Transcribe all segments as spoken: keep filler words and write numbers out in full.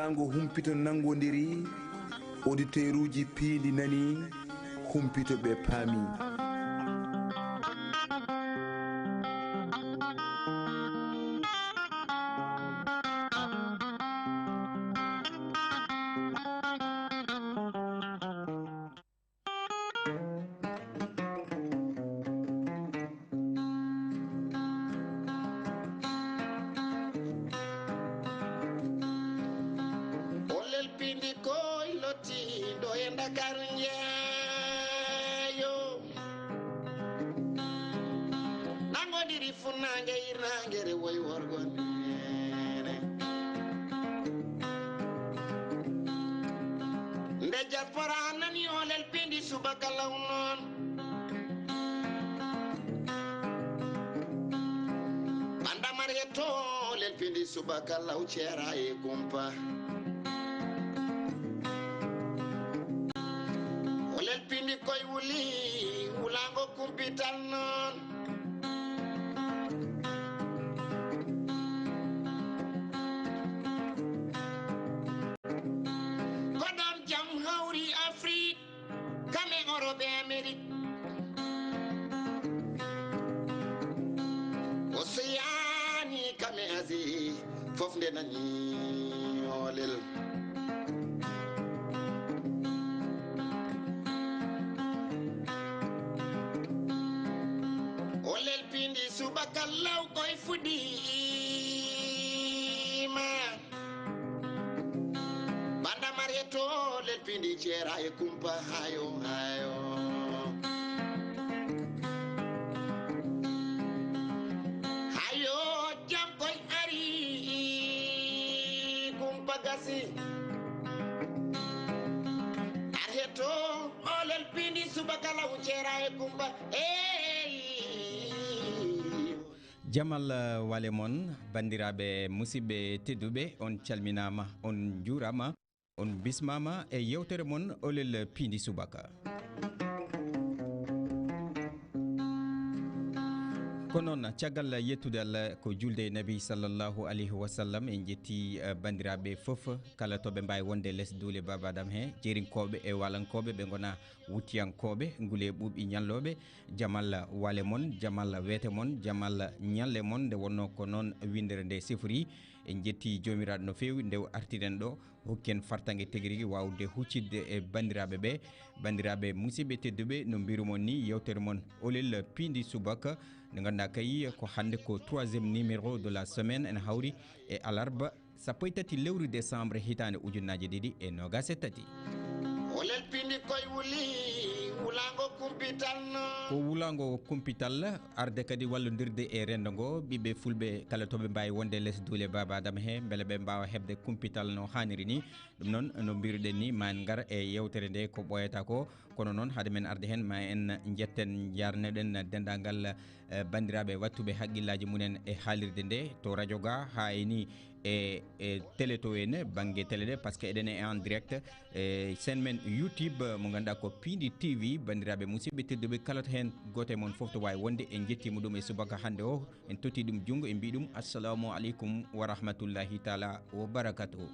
Ngo humpito nanngondiri, auditeuruuji piindi nani, humpito ɓe paami. Ollel pindi koy lotti ɗo e Ndakaaru njeeyo. Nangodiri funnaange irnaange re woy worgo neene. Nde diaspora nani ollel pindi subaka law noon. Ɓanda mari e to ollel pindi subaka law ceera e kumpa. Ollel pindi koy wuli, wulango kumpital noon. Ko ɗon jam hawri Afrik, kame Europe e Amerik. Oseani kame Asie, fof nde nani ollel. Ollel pindi subaka law koy fuɗiima. Banda Marieto, ollel pindi ceera e kumpa hayo, hayo. Hayo, jam koy ari, kumpa gasi. Arheto, ollel pindi subaka law ceera e kumpa. Ey. Jamal, eh, wale mon, banndiraaɓe, musidɓe tedduɓe, on calminaama, on njuuraama, on bismaama e yewtere mon Ollel Piindi Subaka. Ko noon, caggal yettude Allah, ko julde e Nabi sallallahu alayhi wa sallam, en njetti, eh, banndiraaɓe fof, kala to ɓe mbaawi wonde les duule Baaba Adam he, jeerinkooɓe e waalankooɓe, ɓe ngona wuttiyankooɓe, ngule ɓuuɓi ñallooɓe, Jamal wale mon, Jamal weete mon, Jamal ñalle mon, nde wonnoo ko noon winndere nde sifori. En njetti Joomiraaɗo no feewi nde o artiren ɗo, hokki en fartaŋŋe tigi rigi waawde huccitde e banndiraaɓe ɓe. Banndiraaɓe musidɓe tedduɓe, no mbiru mon ni, yewtere mon Ollel Piindi Subaka, nde ngannduɗaa kay ko hannde ko troisième numéro de la semaine, ene hawri e alarba, sappo e tati lewru décembre hitaande ujunnaji ɗiɗi e nogas e tati. Ollel pindi koy wuli, wulango kumpital no. Ko wulango kumpital, arde kadi wallondirde e renndo ngo, ɓiɓɓe fulɓe kala to ɓe mbaawi wonde les duule Baaba Adama he, mbele ɓe mbaawa heɓde kumpital no haaniri ni. Ɗum noon, no mbiruɗen ni, ma en ngar e yewtere nde ko ɓooyata ko. Kono noon, hade men arde heen, ma en njetten, njarneɗen denndaangal, eh, banndiraaɓe waɗtuɓe haqqillaaji mumen e haalirde nde, to rajo ga, haa e ni e, e télé to en, bannge télé ɗe, parce que eɗen e en direct, e chaîne men YouTube, mo ngannduɗaa ko Piindi T V. Banndiraaɓe musidɓe tedduɓe, kala to heen gooto e mon fof to waawi wonde, en njettiima ɗum e subaka hannde o. En totti ɗum junngo, en mbii ɗum, "Assalamu aleykum wa rahmatullahi taala wa barakatuhu."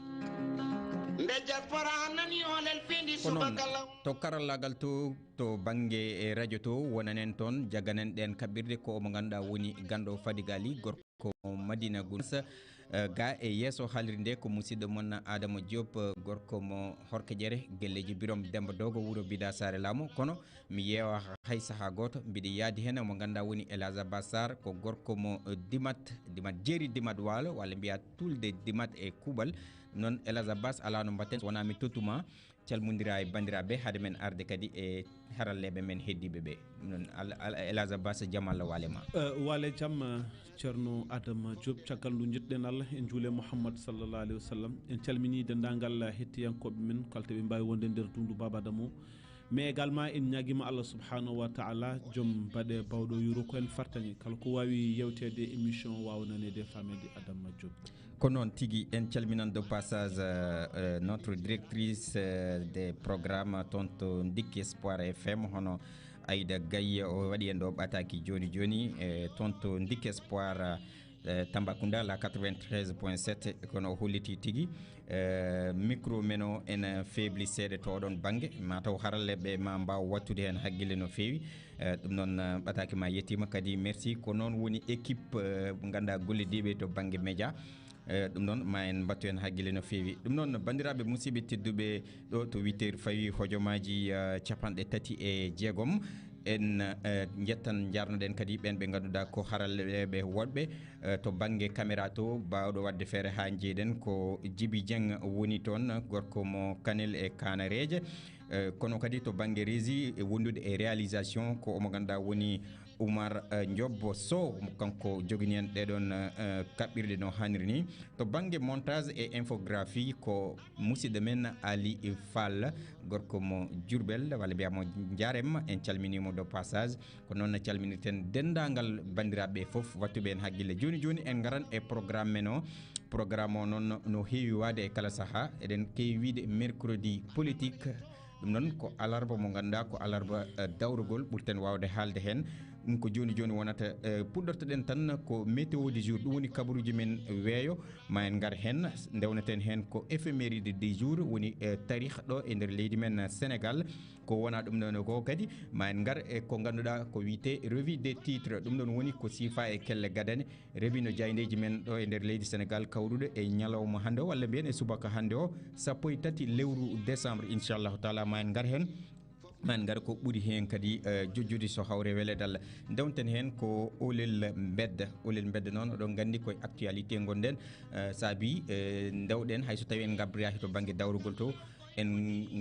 Nde diaspora nani ollel pindi. Ko noon, subaka law. To karallaagal to, to bannge e radio to, wonanen toon, jagganen ɗeen kaɓirɗe, ko mo ngannduɗaa woni ganndo Fadiga Ly, gorko Madina Gounass, eh, ga e yeeso haalirde nde ko musidɗo mon Adama Diop, eh, gorko mo Horkejere, gelleeji Birom Demba Dogo, wuro Bida Saare Laamo. Kono mi yeewa hay sahaa gooto, mbiɗa yaadi heen mo ngannduɗaa woni El Hadj Abbas Sarr, ko gorko mo, eh, Dimat, Dimat Jeeri, Dimat Waalo, walla mbiyaa Tulde Dimat e kuuɓal. Ɗum noon, El Hadj Abbas, alaa no mbaɗten so wonaa mi tottuma, calmondira e banndiraaɓe, hade men arde kadi e haralleeɓe men heddiiɓe ɓe. Ɗum noon, Al-, Al-, El Hadj Abbas, jam Allah waale ma. Eh, waale jam, eh, Ceerno Adama Diop, caggal ndu njettuɗen Allah, en njuule Muhammad sallallahu alayhi wa sallam. En calminii denndaangal hettiyankooɓe men, kala to ɓe mbaawi wonde nder duundu Baaba Adama o. Mais également, en ñaagiima Allah subhanahu wa taala, joom baɗe bawɗo yuro ko en fartaŋŋe. Kala ko waawi yewteede émission o waawa naneede e faameede Adama Diop. Ko noon tigi, en calminan de passage, euh, euh, notre directrice, euh, des programmes toon to Ndikki Espoir F M, hono Aida Gaye, o waɗi en ɗo ɓataaki jooni jooni, e toon to Ndikki Espoir, euh, Eh, Tambacounda la quatre-vingt-treize point sept, kono o holliti tigi, eh, micro men o ene feebli seeɗa to oɗon bannge. Ma taw haralleeɓe ma mbaaw wattude heen hakkille no feewi. Eh, ɗum noon, eh, ɓataake ma yettiima kadi, merci. Ko noon woni équipe, eh, mo ngannduɗaa gollodiiɓe to bannge média. Eh, ɗum noon ma en mbattu heen hakkille no feewi. Ɗum noon, banndiraaɓe musidɓe tedduɓe, ɗo to huit heures fawi hojomaaji, eh, capanɗe tati e jeegom. En, eh, njettan, njarnoɗen kadi ɓeen ɓe ngannduɗaa ko haralleeɓe woɗɓe, eh, to bannge caméra to, baawɗo waɗde feere haa njeeɗen ko Djiby Dieng woni toon, gorko mo Kanel e Kanareeje. Eh, kono kadi to bannge régie e wondude e réalisation ko omo ngannduɗaa woni Oumar, eh, Ndiobbo Sow, kanko jogini en ɗeɗon, eh, kaɓɓirɗe no hanniri ni. To bannge montage e infographie ko musidɗo men Ali Fall, gorko mo Diourbel, walla mbiyaa mo Njaarem, en calminii mo de passage. Ko noon calminirten denndaangal banndiraaɓe fof, wattuɓe en hakkille. Jooni jooni en ngaran e programme men o. Programme o noon no heewi waade e kala sahaa. Eɗen keewi wiide mercredi politique. Ɗum noon ko alarba mo ngannduɗaa ko alarba, eh, dawrugol, ɓurten waawde haalde heen. Ɗum ko jooni jooni wonata, eh, puɗɗortoɗen tan ko météo du jour, ɗum woni kabaruuji men weeyo, ma en ngar heen, ndewneten heen ko éphéméride du jour, woni, eh, taarih ɗo e nder leydi men Sénégal. Ko wonaa ɗum ɗoon ko kadi, ma en ngar e ko ngannduɗaa ko wiyetee revue des titres, ɗum ɗoon woni ko siifa e kelle gadane, rewi no jaayndeeji men ɗo e nder leydi Sénégal kawruɗo e ñalawma hannde o, walla mbiyen e subaka hannde o, sappo e tati lewru décembre, inchallahu taala, ma en ngar heen. Ma en ngar ko ɓuri heen kadi, eh, jojjude so hawre weleede Allah. Ndewten heen ko olel mbedda. Olel mbedda noon, oɗon nganndi koye actualité ngonɗen, eh, saabi, eh, ndewɗen hay so tawii en ngabbiraaki to bannge dawrugol to, en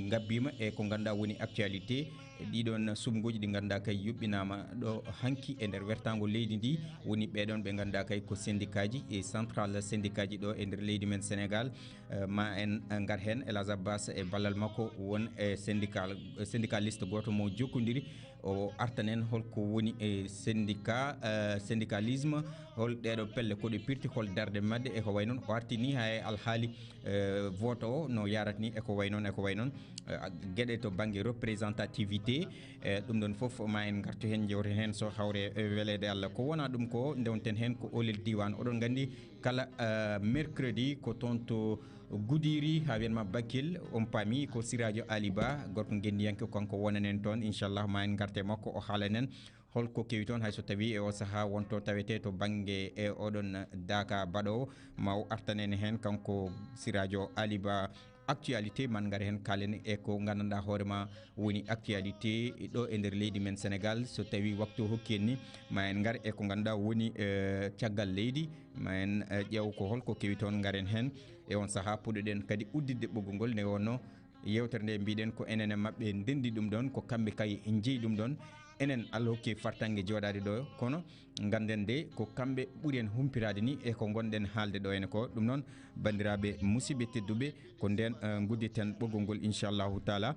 ngabbiima e ko ngannduɗaa woni actualité. Ɗiɗon suɓngooji ɗi ngannduɗaa kay yuɓɓinaama ɗo hanki e nder wertaango leydi ndi, woni ɓeɗon ɓe ngannduɗaa kay ko syndicat ji e central syndicat ji ɗo e nder leydi men Sénégal. Eh, ma en ngar heen, El Hadj Abbas e ballal makko won e syndical, syndicaliste gooto mo jokkondiri, o artanen holko woni e syndicat, eh, syndicalisme, hol ɗeeɗo pelle ko ɗe pirti, hol darde maɓɓe e ko wayi noon. O artini hay alhaali, eh, vote o no yarat ni e ko wayi noon, e ko wayi noon. Eh, geɗe to bannge représentativité, eh, ɗum ɗoon fof ma en ngartu heen, njewten heen so hawre, eh, weleede Allah. Ko wonaa ɗum ko ndewten heen ko olel diiwaan. Oɗon nganndi kala, eh, mercredi ko toon to Gudiri, haa wiyen ma Bakel, on paami ko Sirajo Ali Ba, gorko ngenndiyanke, kanko wonanen toon, inchallah, ma en ngarte makko, o haalanen holko kewi toon, hay so tawii e o sahaa wonto tawetee to bannge e oɗon daaka baɗoowo, ma o artanen heen, kanko Sirajo Ali Ba, actualité, ma en ngar heen kaalen e ko nganndanɗaa hoore ma woni actualité ɗo e nder leydi men Sénégal. So tawii waktu hokki en ni, ma en ngar e ko ngannduɗaa woni, eh, caggal leydi, ma en, eh, ƴeew ko holko kewi toon, ngaren heen. E on sahaa puɗɗoɗen kadi udditde ɓoggol ngol, nde wonno yeewtere nde mbiɗen ko enen e maɓɓe ndenndi ɗum ɗoon, ko kamɓe kay njeyi ɗum ɗoon. Enen Allah hokki fartaŋŋe jooɗaade ɗo, kono ngannden de ko kamɓe ɓuri en humpitaade ni e ko ngonɗen haalde ɗo henne ko. Ɗum noon, banndiraaɓe musidɓe tedduɓe, ko ndeen, eh, ngudditen ɓoggol ngol, inchallahu taala.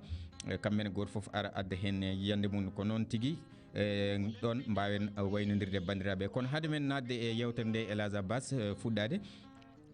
Eh, kamɓe ne gooto fof ara adda heen yiyannde mum. Ko noon tigi, eh, ɗoon mbaawen, eh, waynondirde banndiraaɓe. Kono hade men naatde e yeewtere nde, El Hadj Abbas, eh, fuɗɗaade,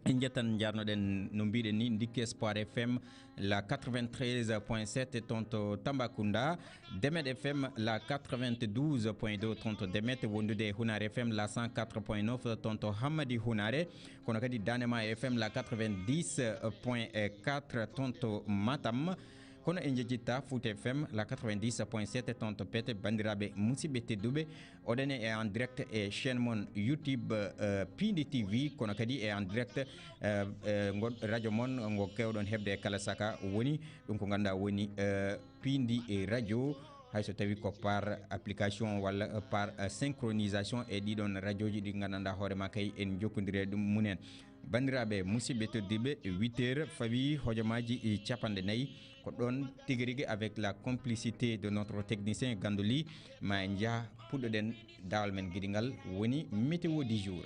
en njettan, njarnoɗen no mbiɗen ni, Ndikki Espoir F M, la quatre-vingt-treize point sept toon to Tambacounda, Demet F M, la quatre-vingt-douze point deux toon to Demet, wondude e Hunar F M, la cent quatre point neuf toon to Hammadi Hunare, kono kadi Danema F M, la quatre-vingt-dix point quatre toon to Matam. Kono en njejjitta Fouta F M, la quatre-vingt-dix point sept toon to Pete. Banndiraaɓe musidɓe tedduɓe, oɗon e en direct e chaîne mon YouTube, eh, Piindi T V, kono kadi e en direct, eh, eh, ngo radio mon ngo keewɗon heɓde e kala saka woni, ɗum ko ngannduɗaa woni, eh, Piindi e radio, hay so tawii ko par application walla, eh, par, eh, synchronisation e ɗiɗon radiooji ɗi nganndanɗaa hoore ma kay en njokkondiri e ɗum mumen. Banndiraaɓe musidɓe tedduɓe, huit heures fawii hojomaaji capanɗe nayi. Ko ɗoon tigi rigi, avec la complicité de notre technicien Gandoli, ma en njaha puɗɗoɗen daawal men giɗi ngal, woni météo du jour.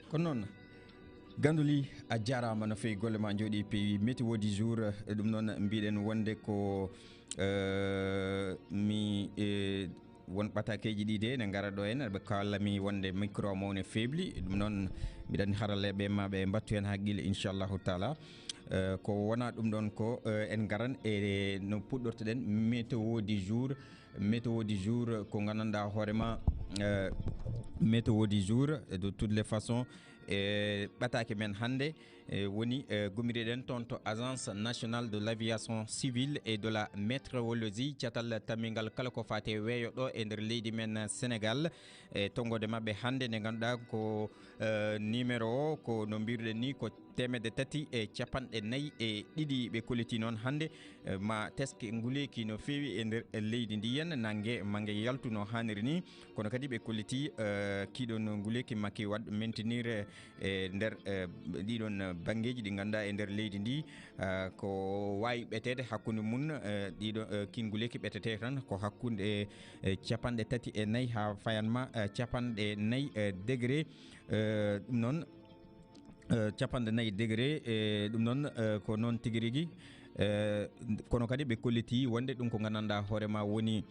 Ko noon, Ganduli, a jaaraama no feewi, golle ma njooɗi peewi. Météo du jour, eh, ɗum noon mbiɗen wonde ko, eh, mi, eh, won ɓatakeeji ɗi de ne ngara ɗo en, ɓe kaalami wonde micro mo ne feebli. Ɗum noon mbiɗa anndi haralleeɓe ma ɓe mbattu heen haqqille, inchallahu taala. Eh, ko wona ɗum ɗon ko, eh, en ngaran e no puɗɗortoɗen météo du jour. Météo du jour ko nganndanɗaa hoore ma, eh, météo du jour, eh, de toutes les façons, e ɓataake men hannde, eh, woni, eh, gummireɗen toon to Agence Nationale de l'Aviation Civile et de la Météorologie, catal tammingal kala ko faati e weeyo ɗo e nder leydi men Sénégal. E tonngoode maɓɓe hannde nde ngannduɗaa ko, eh, numéro o, ko no mbiruɗen ni, ko teemedde tati e capanɗe nayi e ɗiɗi. Ɓe kolliti noon hannde, eh, ma teske nguleeki no feewi e nder leydi ndi, yen nannge mannge yaltu no haaniri ni. Kono kadi ɓe kolliti, eh, kiiɗoon nguleeki makki waɗ maintenir, eh, e nder, eh, ɗiɗoon banngeeji ɗi ngannduɗaa e nder leydi ndi, eh, ko waawi ɓeteede hakkunde mum, eh, ɗiɗo, eh, kiin nguleeki ɓetete tan ko hakkunde, eh, capanɗe tati e nayi haa fayan ma, eh, capanɗe nayi, eh, degré. Eh, ɗum noon, eh, capanɗe nayi degré, e ɗum noon, eh, ko noon tigi rigi. Eh, kono kadi ɓe kolliti wonde ɗum ko nganndanɗaa hoore ma woni,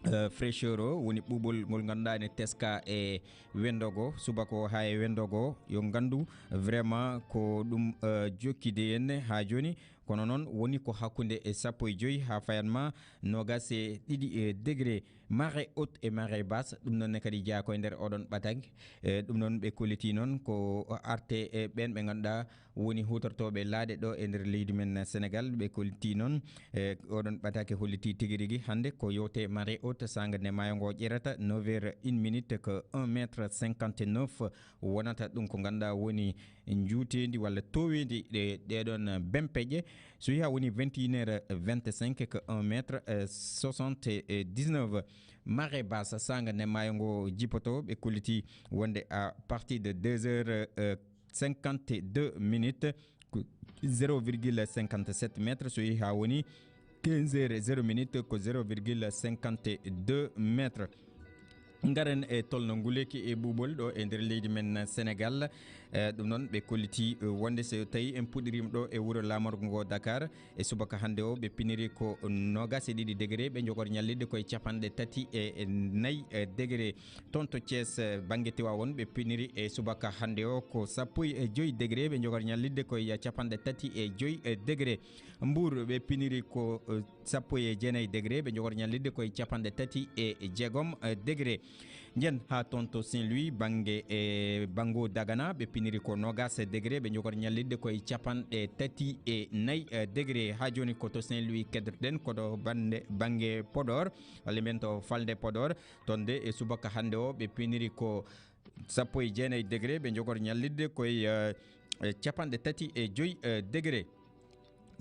eh, fraîcheur o, woni ɓuuɓol ngol ngannduɗaa ene teska e wenndogo, subaka o haa e wenndogo, yo nganndu vraiment ko ɗum, eh, jokkide en haa jooni. Kono noon woni ko hakkunde e sappo e joyi haa fayan ma noogas e ɗiɗi, eh, degré. Marée haute e marée basse, ɗum noon ne kadi jeyaa ko e nder oɗon ɓataake. Eh, ɗum noon ɓe kolliti noon ko arte, eh, ɓeen ɓe ngannduɗaa woni huutortooɓe laaɗe ɗo e nder leydi men Sénégal. Ɓe kolliti noon, eh, oɗon ɓataake holliti tigi rigi hannde ko yewte marée haute, saanga nde maayo ngo ƴerata neuf heures une minute ko un mètre cinquante-neuf wonata. Ɗum ko ngannduɗaa woni njuuteendi walla tooweendi ɗe, ɗeɗon bempeƴe. So yaha woni vingt et une heures vingt-cinq ko un mètre, eh, soixante-dix-neuf. Marée basse, saanga nde maayo ngo jippoto, ɓe kolliti wonde à partir de deux heures, euh, cinquante-deux minutes, ko zéro virgule cinquante-sept mètres, so yehi haa woni quinze heures zéro minutes, ko zéro virgule cinquante-deux mètres. Ngaren e tolno nguleeki e ɓuuɓol ɗo e nder leydi men Sénégal. Eh, ɗum noon ɓe kolliti, eh, wonde so tawi en puɗɗiriima ɗo e wuro laamorgo ngo Dakar, e subaka hannde o, ɓe piniri ko noogas e ɗiɗi degré, ɓe njogor ñallidde koye capanɗe tati e nayi, eh, degré. Toon to Thiès, eh, bannge Tiwaawoon, ɓe piniri e subaka hannde o ko sappo e joyi degré, ɓe njogor ñallidde koye capanɗe tati e joyi, eh, degré. Mbour, ɓe piniri ko, eh, sappo e jeenayi degré, ɓe njogor ñallidde koye capanɗe tati e jeegom, eh, degré. Njen haa toon to Saint-Louis, bannge e banngo Dagana, ɓe piniri ko noogas degré, ɓe njogor ñallidde koye capanɗe tati e nayi, eh, degré. Haa jooni ko to Saint-Louis keddotoɗen, ko ɗo bannde, bannge Podor, walla mbiyen to falnde Podor. Toon de e subaka hannde o, ɓe piniri ko sappo e jeenayi degré, ɓe njogor ñallidde koye, eh, eh, capanɗe tati e joyi, eh, degré.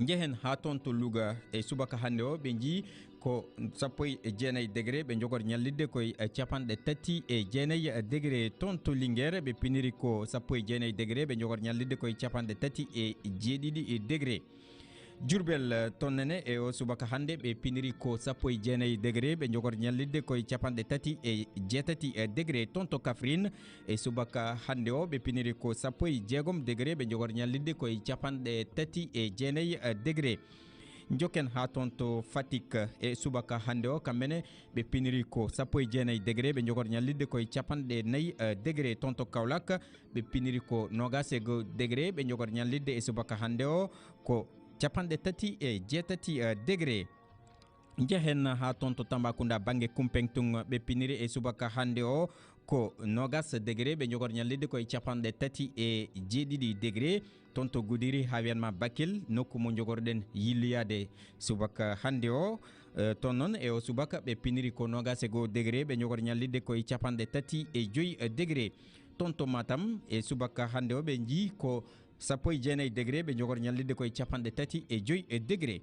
Njehen haa toon to Louga e subaka hannde o, ɓe njii ko sappo e jeenayi degré, ɓe njogor ñallidde koye, eh, capanɗe tati e jeenayi, eh, degré. Toon to Linguère, ɓe piniri ko sappo e jeenayi degré, ɓe njogor ñallidde koye capanɗe tati e jeeɗiɗi degré. Diourbel, eh, toon nene e o subaka hannde, ɓe piniri ko sappo e jeenayi degré, ɓe njogor ñallidde koye capanɗe tati e jeetati, eh, degré. Toon to Kaffrine, e subaka hannde o, ɓe piniri ko sappo e jeegom degré, ɓe njogor ñallidde koye capanɗe tati e jeenayi, eh, degré. Njokken haa toon to Fatick, e subaka hannde o, kamɓe ne ɓe piniri ko sappo e jeenayi degré, ɓe njogor ñallidde koye capanɗe nayi, eh, degré. Toon to Kaolack, ɓe piniri ko noogas e goo degré, ɓe njogor ñallidde e subaka hannde o ko capanɗe tati e jeetati, eh, degré. Njehen haa toon to Tambacounda, bannge Kumpeng tun, ɓe piniri e subaka hannde o ko noogas degré, ɓe njogor ñallidde koye capanɗe tati e jeeɗiɗi degré. Toon to Goudiri haa wiyan ma Bakel, nokku mo njogorɗen yilloyaade subaka hannde o. Eh, toon noon e o subaka, ɓe piniri ko noogas e goo degré, ɓe njogor ñallidde koye capanɗe tati e joyi, eh, degré. Toon to Matam e subaka hannde o, ɓe njii ko sappo e jeenayi degré, ɓe njogor ñallidde koye capanɗe tati e joyi, eh, degré.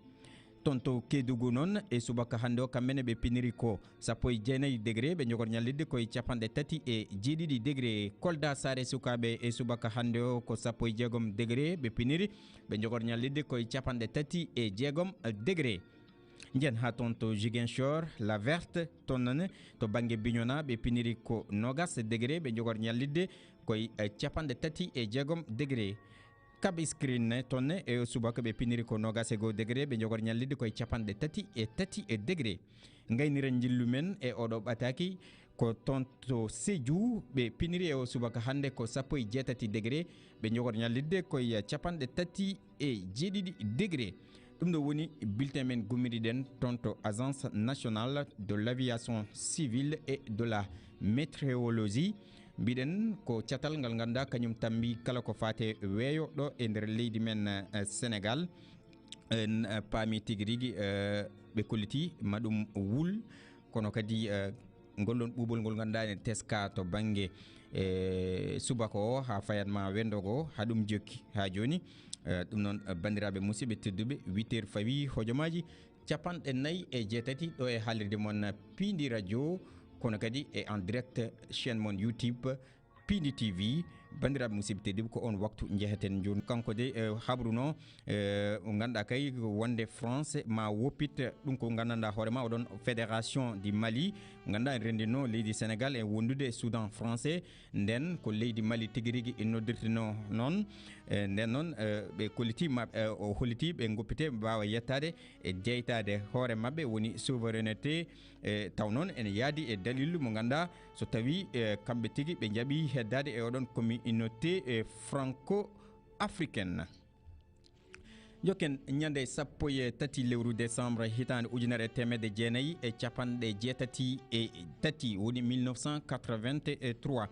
Toon to Kédougou noon, e subaka hannde o, kamɓe ne ɓe piniri ko sappo e jeenayi degré, ɓe njogor ñallidde koye capanɗe tati e jeeɗiɗi degré. Kolda, Saare Sukaaɓe, e subaka hannde o ko sappo e jeegom degré ɓe piniri, ɓe njogor ñallidde koye capanɗe tati e jeegom degré. Njen haa toon to Ziguinchor, La Verte, toon noon to bannge Bignona, ɓe piniri ko noogas degré, ɓe njogor ñallidde koye, eh, capanɗe tati e jeegom degré. Kabiskrin toon ne e subaka ɓe piniri ko noogas e goo degré, ɓe njogor ñallidde koye capanɗe tati e tati e degré. Ngayniren njillu men e oɗo ɓataaki Ko toon to Sédhiou ɓe piniri e o subaka hannde ko sappo e jeetati degré, ɓe njogori ñallitde koye capanɗe tati e jeeɗiɗi degré. Ɗum ɗo woni bulletin men gummiriɗen toon to Agence Nationale de l'Aviation Civile et de la Météorologie. Mbiɗen ko catal ngal ngannduɗaa kañum tambi kala ko faate weeyo ɗo e nder leydi men, eh, Sénégal. En, eh, paami tigi rigi, eh, ɓe kolliti ma ɗum wul, kono kadi, eh, ngol ɗon ɓuuɓol ngol ngannduɗaa ene teska to bannge, eh, subaka o haa fayat ma wendo go haa ɗum jokki haa jooni. Eh, ɗum noon, eh, banndiraaɓe musidɓe tedduɓe, huit heures fawi hojomaaji capanɗe nayi e jeetati ɗo e haalirde mon Piindi Radio, kono kadi e en direct chaîne mon YouTube Piindi T V. Banndiraaɓe musidɓe tedduɓe, ko on waktu njeheten jooni. Kanko de, eh, habruno, eh, o ngannduɗaa kay wonde France ma woppit ɗum ko nganndanɗaa hoore ma oɗon Fédération du Mali, ngannduɗaa en renndinno leydi Sénégal e wondude e Soudan français. Nden ko leydi Mali tigi rigi e noddirtino noon. Eh, nden noon, eh, ɓe kolliti ma, eh, o holliti ɓe ngoppite mbaawa yettaade e jeytaade hoore maɓɓe, woni souveraineté. E taw noon ene yaadi e dalilu mo ngannduɗaa so tawii, e, kamɓe tigi ɓe njaɓi heddaade e oɗon communauté, e, franco-africaine. Jokken ñande sappo e tati lewru décembre hitaande ujunere e teemedde jeenayi e capanɗe jeetati e tati, woni mille neuf cent quatre-vingt-trois.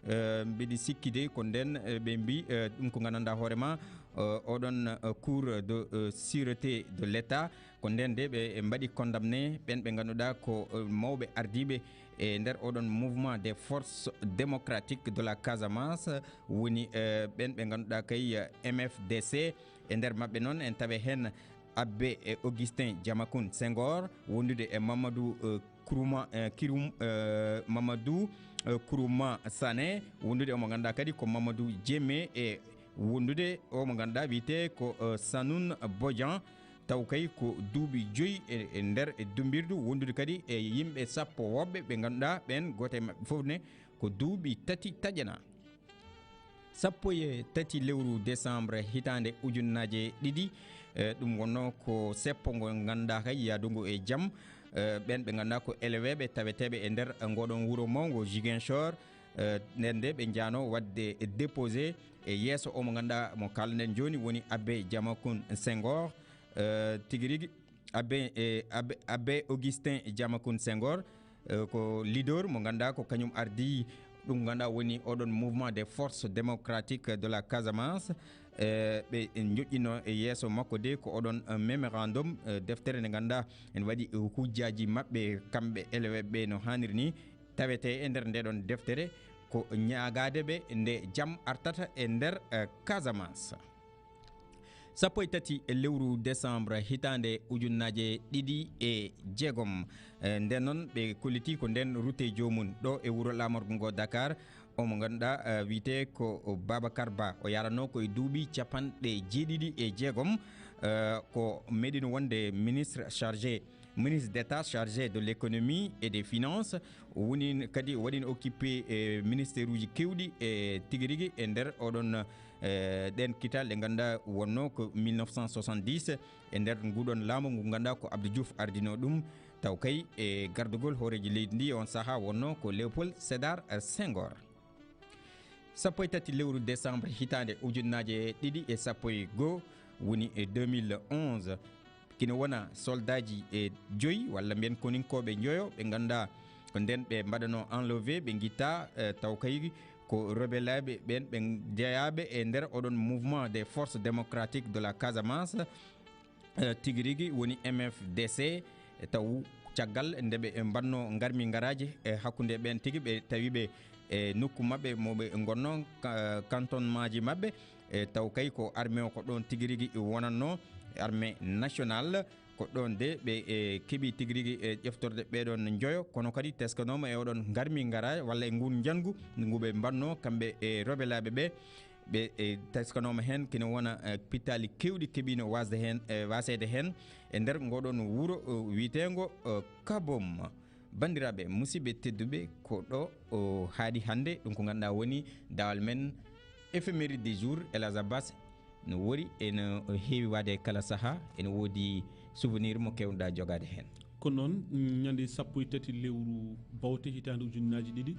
Eh, mbiɗi sikki de ko nden, eh, ɓe mbi, eh, ɗum ko nganndanɗaa hoore ma, eh, oɗon, eh, Cour de, eh, sûreté de l'État, ko nden de ɓe mbaɗi condamné ɓen ɓe ngannduɗaa ko, eh, mawɓe ardiiɓe e nder oɗon Mouvement des Forces Démocratiques de la Casamance, woni, eh, ɓen ɓe ngannduɗaa kay, eh, M F D C. E nder maɓɓe noon en tawe heen Abbé, eh, Augustin Diamakhoune Senghor, wondude e Mamadou, eh, Kourouma, eh, Kiroum, eh, Mamadou, eh, Kourouma Sané, wondude omo ngannduɗaa kadi ko Mamadou Djemé, e wondude omo ngannduɗaa wiyetee ko, eh, Sanoun Bodian, taw kay ko duuɓi joyi e, e nder e dumbirdu, wondude kadi e yimɓe sappo woɓɓe ɓe ngannduɗaa ɓeen gooto e maɓɓe fof ne ko duuɓi tati taƴanaa. Sappo e tati lewru décembre hitaande ujunnaaje ɗiɗi, eh, ɗum wonnoo ko seppo ngo ngannduɗaa kay yahdungo e jam, eh, ɓeen ɓe ngannduɗaa ko eleweeɓe taweteeɓe e nder ngoɗon wuro mawngo Ziguinchor, eh, nden de ɓe njahnoo waɗde déposé e yeeso o mo ngannduɗaa mo kaalɗen jooni woni Abbé Diamakhoune Senghor, eh, tigi rigi Abbé, eh, Abbé, Abbé Augustin Diamakhoune Senghor, eh, ko leader mo ngannduɗaa ko kañum ardii ɗum ngannduɗaa woni oɗon Mouvement des Forces Démocratiques de la Casamance. Eh, ɓe njoƴƴino e yeeso makko de ko oɗon, eh, mémorandum, eh, deftere nde ngannduɗaa ene waɗi, eh, hujjaaji maɓɓe kamɓe eleweeɓe ɓe no haaniri ni. Tawetee e nder ndeɗon deftere ko ñaagaade ɓe nde jam artata e nder, eh, Casamance. Sappo e tati e lewru décembre hitaande ujunnaaje ɗiɗi e jeegom. Eh, nden noon ɓe kolliti ko nden route joomum ɗo e wuro laamorgo ngo Dakar. Omo ngannduɗaa, eh, wiyetee ko Babacar Ba. O yaranoo ko e duuɓi capanɗe jeeɗiɗi e jeegom, eh, ko meɗino wonde ministre chargé, ministre d'État chargé de l'économie et des finances. Woni kadi o waɗino occupé, eh, ministère uji kewɗi e tigi rigi e nder oɗon, eh, ɗen kital ɗe ngannduɗaa wonnoo ko mille neuf cent soixante-dix e nder nguɗon laamu ngu ngannduɗaa ko Abdou Diouf ardinoo ɗum. Taw kay e gardugol hooreejo leydi ndi e on sahaa wonnoo ko Léopold Sédar Senghor. Sappo e tati lewru décembre hitaande ujunnaaje ɗiɗi e sappo e goo, woni e deux mille onze, kina wona soldaaji e joyi walla mbiyen koninkooɓe njoyo ɓe ngannduɗaa ko nden ɓe mbaɗanoo enlevé, ɓe ngittaa, eh, taw kay ko rebelaaɓe ɓen ɓe jeyaaɓe e nder oɗon Mouvement des Forces Démocratiques de la Casamance, eh, tigi rigi woni M F D C, e taw caggal nde ɓe mbanno ngarmi ngaraaji e hakkunde ɓen tigi ɓe tawi ɓe e nokku maɓɓe mo ɓe ngonno, ka-, cantonnement ji maɓɓe, e taw kay ko armée o ko ɗon tigi rigi wonanno, armée nationale, ko ɗon de ɓe, e, keɓi tigi rigi e ƴeftorde ɓeɗon njoyo, kono kadi teskanooma e oɗon ngarmi ngara walla e ngun njangu ngu ɓe mbanno kamɓe e rebelaaɓe ɓe. Ɓe, e, teskanooma heen kene wona, e, pittaali keewɗi keɓiino wasde heen, e, waseede heen e nder ngoɗon wuro, o, wiyeteengo, o, Kabom. Banndiraaɓe, musidɓe tedduɓe, ko ɗo o haaɗi hannde. Ɗum ko ngannduɗaa woni daawal men éphéméride du jour. El Hadj Abbas no wori, ene heewi waɗde kala sahaa, ene woodi souvenir mo keewɗaa jogaade heen. Ko noon, mm, ñande sappo e tati lewru bawte hitaande ujunnaaji ɗiɗi,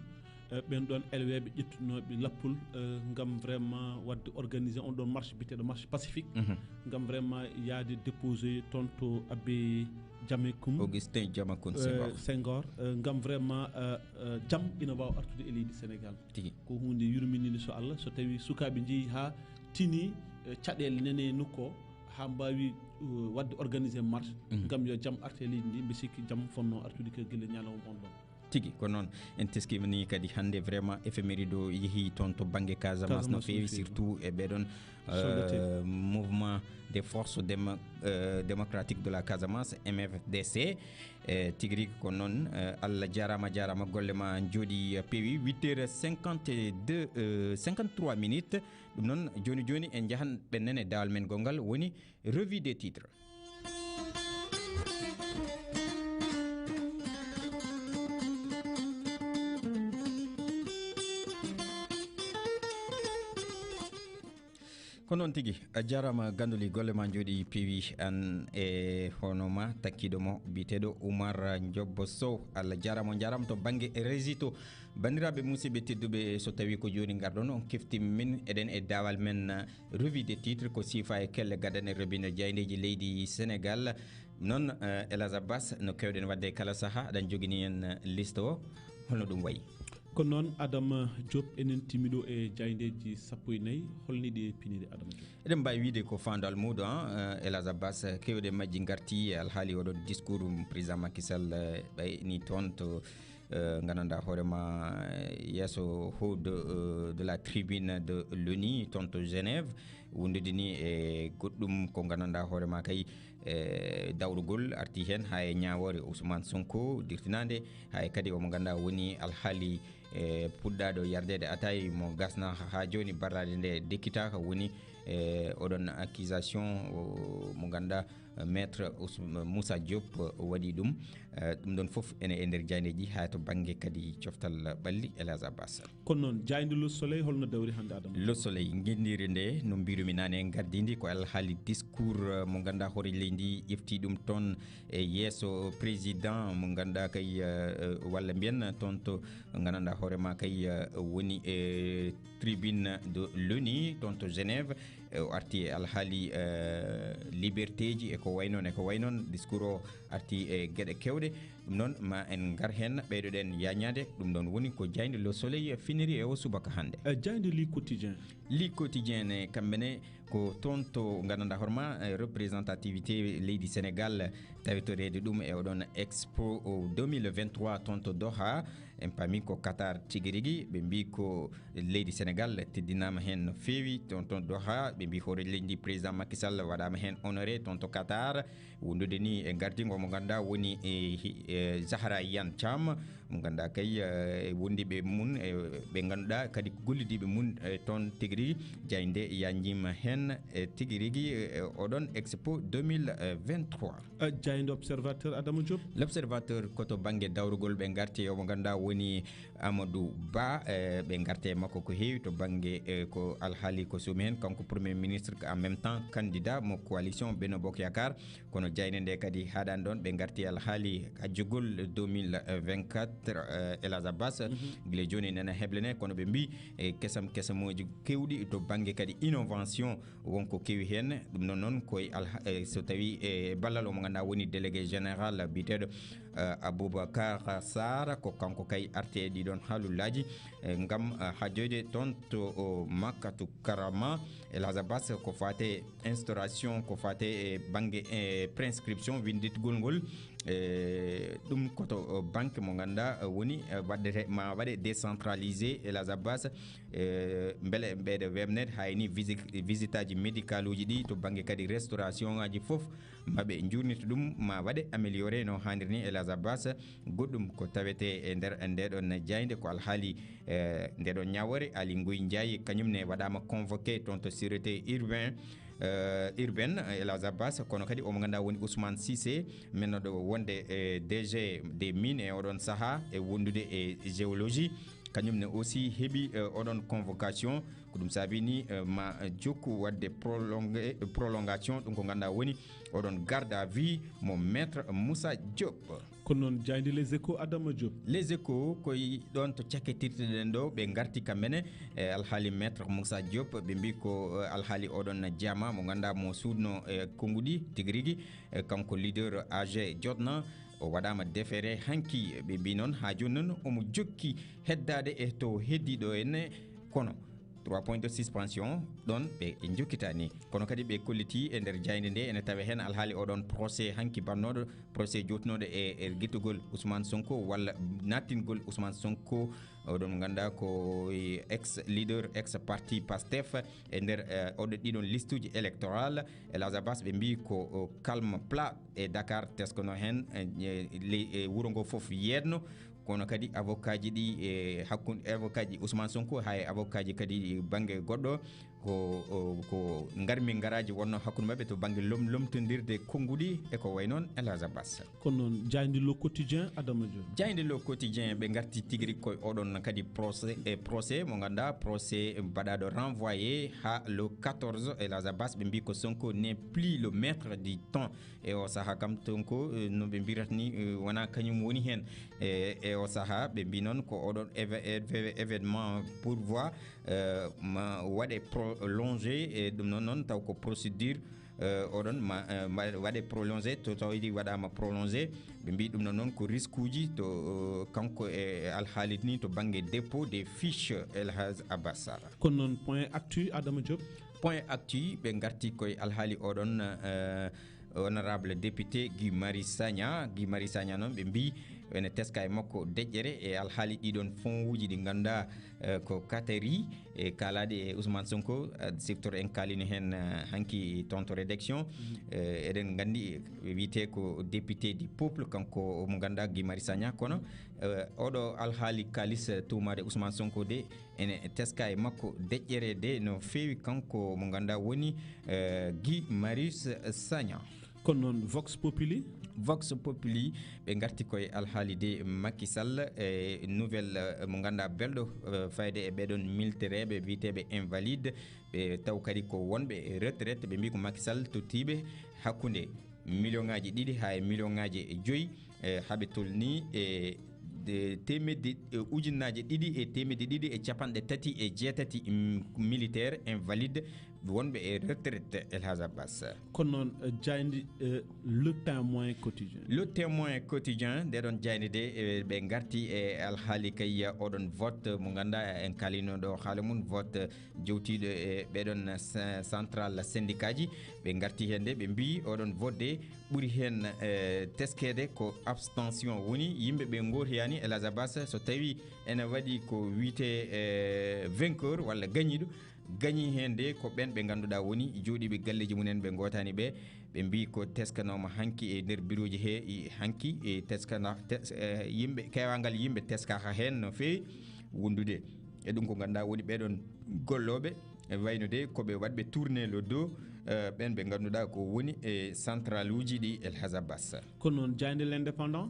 eh, ɓeen ɗoon elweeɓe ƴettunooɓe lappol, eh, ngam vraiment waɗde organiser on ɗoon marche biyeteeɗo marche pacifique, Mhm. ngam vraiment yahde déposer toon to Abbé Diamecoum, Augustin Diamecoum eh, Senghor. Senghor, eh, ngam vraiment, eh, eh, jam ina waawa artude e leydi Sénégal. Tigi. Ko huunde yurminiinde so Allah, so tawii sukaaɓe njehii haa tinii, eh, caɗeele nene nokku o, haa mbaawi, uh, waɗde organiser marche, Mhm. ngam yo jam arte e leydi ndi, mbi sikki jam fonnoo artude ko gila ñalawma on ɗon. Tigi, ko noon. En teskiima ni kadi hannde vraiment F M R I ɗo yehi toon to bannge Casamance no Casamance no feewi, feewi. Surtout e ɓeɗon, Soldate. Euh, Mouvement des Forces Démo-, euh, Démocratiques de la Casamance, M F D C. E tigi rigi ko noon, euh, Allah jaaraama, jaaraama, golle ma njooɗi, euh, peewi. Huit heures cinquante-deux, euh, cinquante-trois minutes. Ɗum noon, jooni jooni en njahan ɓe nene dawal men gonngal woni revue des titres. Ko noon tigi, a jaaraama Ganduli, golle ma njooɗi peewi, aan e hono ma takkiiɗo mo biyeteeɗo Oumar Ndiobbo Sow. Allah jaaraama, on njaaraama to bannge régie to. Banndiraaɓe musidɓe tedduɓe, so tawii ko jooni ngarɗon, on kefti min, eɗen e daawal men, uh, revue des titres, ko siifa e kelle gadane robinet jaayndeeji leydi Sénégal. Noon, uh, El Hadj Abbas, no keewɗen waɗde kala sahaa, aɗan jogini en, uh, liste o, holno ɗum wayi? Ko noon, Adama Diop, enen timmi ɗo e jaayndeeji sappo e nayi, holni ɗi piniri, Adama Diop? Eɗen mbaawi wiyde ko faandu almuudo, an, uh, El Hadj Abbas, keewɗe majji ngarti e alhaali oɗon discours président Macky Sall, uh, ɓay ni toon to eh, nganndanɗaa hoore ma, eh, yeeso haut de, eh, de la tribune de l'ONU, toon to Genève, wondude ni e goɗɗum ko nganndanɗaa hoore ma kay, eh, dawrugol arti heen haa e ñaawoore Ousmane Sonko dirtinaande, haa e kadi omo nganndaa woni alhaali, eh, puɗɗaaɗo yardeede ataay mo gasna haa jooni barlaade nde dekkitaaka, woni, eh, oɗon accusation, o, mo ngannduɗaa Maître Ous-, Moussa Diop waɗi ɗum. Eh, ɗum ɗon fof ene e nder jaayndeeji, haa to bannge kadi coftal ɓalli, El Hadj Abbas. Kono noon, jaaynde Le Soleil, holno dawri hannde, Adama? Le Soleil, ngenndiire nde, no mbiirumi naane, ngardiindi ko alhaali discours, eh, mo ngannduɗaa hoore leydi ndi ƴefti ɗum toon e yeeso président mo ngannduɗaa kay, eh, eh, walla mbiyen toon to nganndanɗaa hoore ma kay, eh, woni e tribune de l'ONU, toon to Genève. Eh, o arti e alhaali, eh, libertéji e ko way noon, e ko way noon. Discours o arti e geɗe keewɗe. Ɗum noon, ma en ngar heen, ɓeydoɗen yaañaade. Ɗum ɗoon woni ko jaaynde Le Soleil finiri e o subaka hannde. Eh, jaaynde Le Quotidien. Le Quotidien ne, kamɓe ne, ko toon to nganndanɗaa hoore ma, eh, représentativité leydi Sénégal, tawitoreede ɗum e oɗon Expo deux mille vingt-trois toon to Doha. En paami ko Qatar tigi rigi, ɓe mbii ko leydi Sénégal teddinaama heen no feewi. Toon, toon Doha, ɓe mbii hoore leydi ndi, président Macky Sall, waɗaama heen honoré toon to Qatar. Wondude ni e ngardiingo mo ngannduɗaa woni e hi-, e Zahra Iyane Thiam, mo ngannduɗaa kay, eh, e wondiiɓe mum, e ɓe ngannduɗaa kadi ko gollidiiɓe mum, eh, toon tigi rigi. Jaaynde yaajniima heen, eh, tigi rigi, eh, oɗon Expo deux mille vingt-trois. Eh, jaaynde Observateur, Adama Diop. L'Observateur ko to bannge dawrugol ɓe ngarti e omo ngannduɗaa woni Amadou Ba, eh, ɓe ngarti e makko ko heewi to bannge, eh, ko alhaali ko suumi heen, kanko Premier Ministre, en même temps candidat mo coalition Benno Bokk Yaakaar. Kono jaaynde nde kadi haaɗaani ɗoon, ɓe ngarti alhaali hajjugol deux mille vingt-quatre, eh, El Hadj Abbas. Mhm. Gila jooni nana heblene, kono ɓe mbii, eh, kesam kesamooji keewɗi to bannge kadi innovation wonko kewi heen. Ɗum noon, noon koye alha-, eh, so tawii, eh, ballal omo ngannduɗaa woni délégué général biyeteeɗo, eh, Aboubacar Sarr, ko kanko kay arti e ɗiɗoon haalullaaji, eh, ngam, eh, haajoyde toon to, o, Makkatu Karama. El Hadj Abbas, ko faate instauration, ko faate e bannge, eh, prescription, winnditgol ngol. Eh, ɗum ko to, o, banque mo ngannduɗaa, eh, woni, eh, waɗdete, ma waɗe décentralisé, El Hadj Abbas. Eh, mbele ɓeyɗo weeɓneede, haa e ni visi-, visitaaji médical uji ɗi to bannge kadi restauration ngaji fof, ma ɓe njuurnita ɗum, ma waɗe amélioré no haaniri ni, El Hadj Abbas. Goɗɗum ko tawetee e nder ndeɗon jaaynde ko alhaali, eh, ndeɗon ñaawoore. Aly Ngouille Ndiaye, kañum ne waɗaama convoqué toon to sûreté urbain, eh, urbaine, El Hadj Abbas, kono kadi omo ngannduɗaa woni Ousmane Cissé, mennoɗo wonde, eh, D G des mines e oɗon sahaa e wondude e géologie. Kañum ne aussi heɓi eh, oɗon convocation. Ko ɗum saabi ni eh, ma jokku waɗde prolonge- prolongation ɗum ko ngannduɗaa woni oɗon garde à vue mo maître Moussa Diop. Kono noon, jaaynde Les Échos, Adama Diop. Les Échos koye ɗoon to cakketirteɗen ɗo, ɓe ngarti kamɓe ne e alhaali maître Moussa Diop. Ɓe mbi ko eh, alhaali oɗon jama mo ngannduɗaa mo suuɗno e konnguɗi tigi rigi, eh, kanko leader A G jotna, o waɗaama defere hanki. Ɓe mbi noon haa jooni noon omo jokki heddaade e to heddiiɗo en. Kono trois points de suspension ɗoon ɓe njokkitaani. Kono kadi ɓe kolliti e nder jaaynde nde ene tawe heen alhaali oɗon procès hanki bannooɗo, procès jotnooɗo e e gittugol Ousmane Sonko walla nattingol Ousmane Sonko, oɗon ngannduɗaa ko ex leader, ex parti Pastef, e nder eh, oɗo ɗiɗon listuji électorale. E Las Abas ɓe mbi ko o calme plat e Dakar, teskano heen eh, eh, ley- eh, wuro ngo fof yeedno. Kono kadi avocat ji ɗi e hakkunde avocat ji Ousmane Sonko, haa e avocat ji kadi bannge goɗɗo, ko o- ko ngarmi ngaraaji wonno hakkunde maɓɓe to bannge lom- lomtondirde konnguɗi e ko way noon. E Las Abas. Kono noon, jaaynde Le Quotidien, Adama Diop. Jaaynde Le Quotidien, ɓe ngarti tigi rigi koye oɗon kadi procès e procès mo ngannduɗaa procès baɗaaɗo renvoyé haa le quatorze. E Las Abas ɓe mbi ko Sonko n'est plus le maître du temps. E o sahaa kam, Sonko eh, no ɓe mbirata ni eh, wonaa kañum woni heen. E e o sahaa ɓe mbi noon ko oɗon éve- éve- événement pourvoi eh, ma waɗe prolongé. E ɗum noon noon taw ko procédure eh, oɗon ma eh, ma- waɗe prolongé, to tawdi waɗaama prolongé. Ɓe mbi ɗum noon noon ko risque uji to eh, kanko e alhaali ni to bannge dépôt des fiches. El Hadj Abbas Sara. Kono noon, Point Actu, Adama Diop. Point Actu, ɓe ngarti koye alhaali oɗon eh, honorable député Guy Marie Sagna. Guy Marie Sagna noon ɓe mbi ene teska e makko deƴƴere e alhaali ɗiɗon fonds uji ɗi ngannduɗaa eh, ko Qatari e kaalaade e Ousmane Sonko, eh, siftor en kaalino heen eh, hanki toon to rédaction. Eh, eɗen nganndi eh, wiyetee ko député du peuple, kanko mo ngannduɗaa Guy Marie Sagna. Kono eh, oɗo alhaali kaalis eh, tuumaade Ousmane Sonko de ene teska e makko deƴƴere de no feewi, kanko mo ngannduɗaa woni eh, Guy Marius Sagna. Kono noon, Vox Populi. Vox Populi, ɓe ngarti koye alhaali de Macky Sall e nouvelle eh, mo ngannduɗaa belɗo eh, fayde e ɓeɗon militereɓe wiyeteeɓe invalide, ɓe taw kadi ko wonɓe retraite. Ɓe mbi ko Macky Sall tottiiɓe hakkunde million ngaji ɗiɗi haa e million ngaji e joyi, eh, haɓe tolni e de- teemedde eh, ujunnaaje ɗiɗi e teemedde ɗiɗi e capanɗe tati e jeetati mm, militaire invalide wonɓe e retraite. El Hadj Abbas. Kono noon, eh, jaaynde eh, Le Témoin Quotidien. Le Témoin Quotidien, nde ɗon jaaynde de eh, ɓe ngarti e alhaali kay oɗon vote mo ngannduɗaa en kaalino ɗo haala mum, vote jowtiiɗo e ɓeɗon sa- central syndicat ji. Ɓe ngarti heen de ɓe mbi oɗon vote de ɓuri heen eh, teskeede ko abstention woni, yimɓe ɓe ngootoyaani. El Hadj Abbas, so tawi ene waɗi ko wiyetee eh, vainqueur walla gañiiɗo, gañi heen de ko ɓeen ɓe ngannduɗaa woni jooɗiiɓe galleeji mum en ɓe ngootaani ɓe. Ɓe mbi ko teskanooma hanki e nder birooji he i- hanki e teskana tes- eh, yimɓe, keewangal yimɓe teskaaka heen no feewi. Wondude e ɗum ko ngannduɗaa woni ɓeɗon gollooɓe e wayno de ko ɓe waɗɓe tourné le dos eh, ɓeen ɓe ngannduɗaa ko woni e central uji ɗi. El Hadj Abbas. Kono noon, jaaynde L'Indépendant.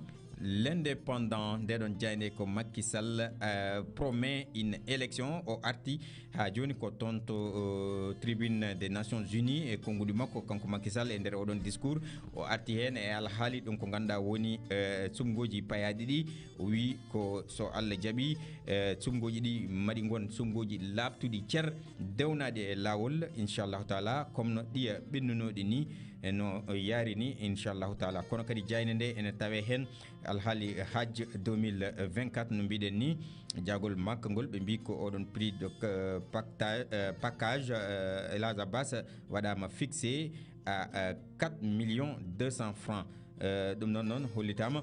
L'Indépendant, nde ɗon jaaynde ko Macky Sall eh, promet une élection. O arti haa jooni ko toon to eh, tribune des Nations Unies e konnguɗi makko kanko Macky Sall e nder oɗon discours. O arti heen e alhaali ɗum ko ngannduɗaa woni eh, suɓngooji payaaɗi ɗi. O wii ko so Allah jaɓi eh, suɓngooji ɗi maɗi ngon suɓngooji laaɓtuɗi cer, dewnaaɗi e laawol, inchallahu taala, comme no ɗiya ɓennunooɗi ni, eh, no yaari ni, inchallahu taala. Kono kadi jaaynde nde ene tawe heen alhaali hajj deux mille vingt-quatre no mbiɗen ni, jaagol makka ngol ɓe mbi ko oɗon prix de eh, pacta- eh, package eh, El Hadj Abbas waɗaama fixé à eh, quatre millions deux cents francs. Eh, ɗum noon noon hollitaama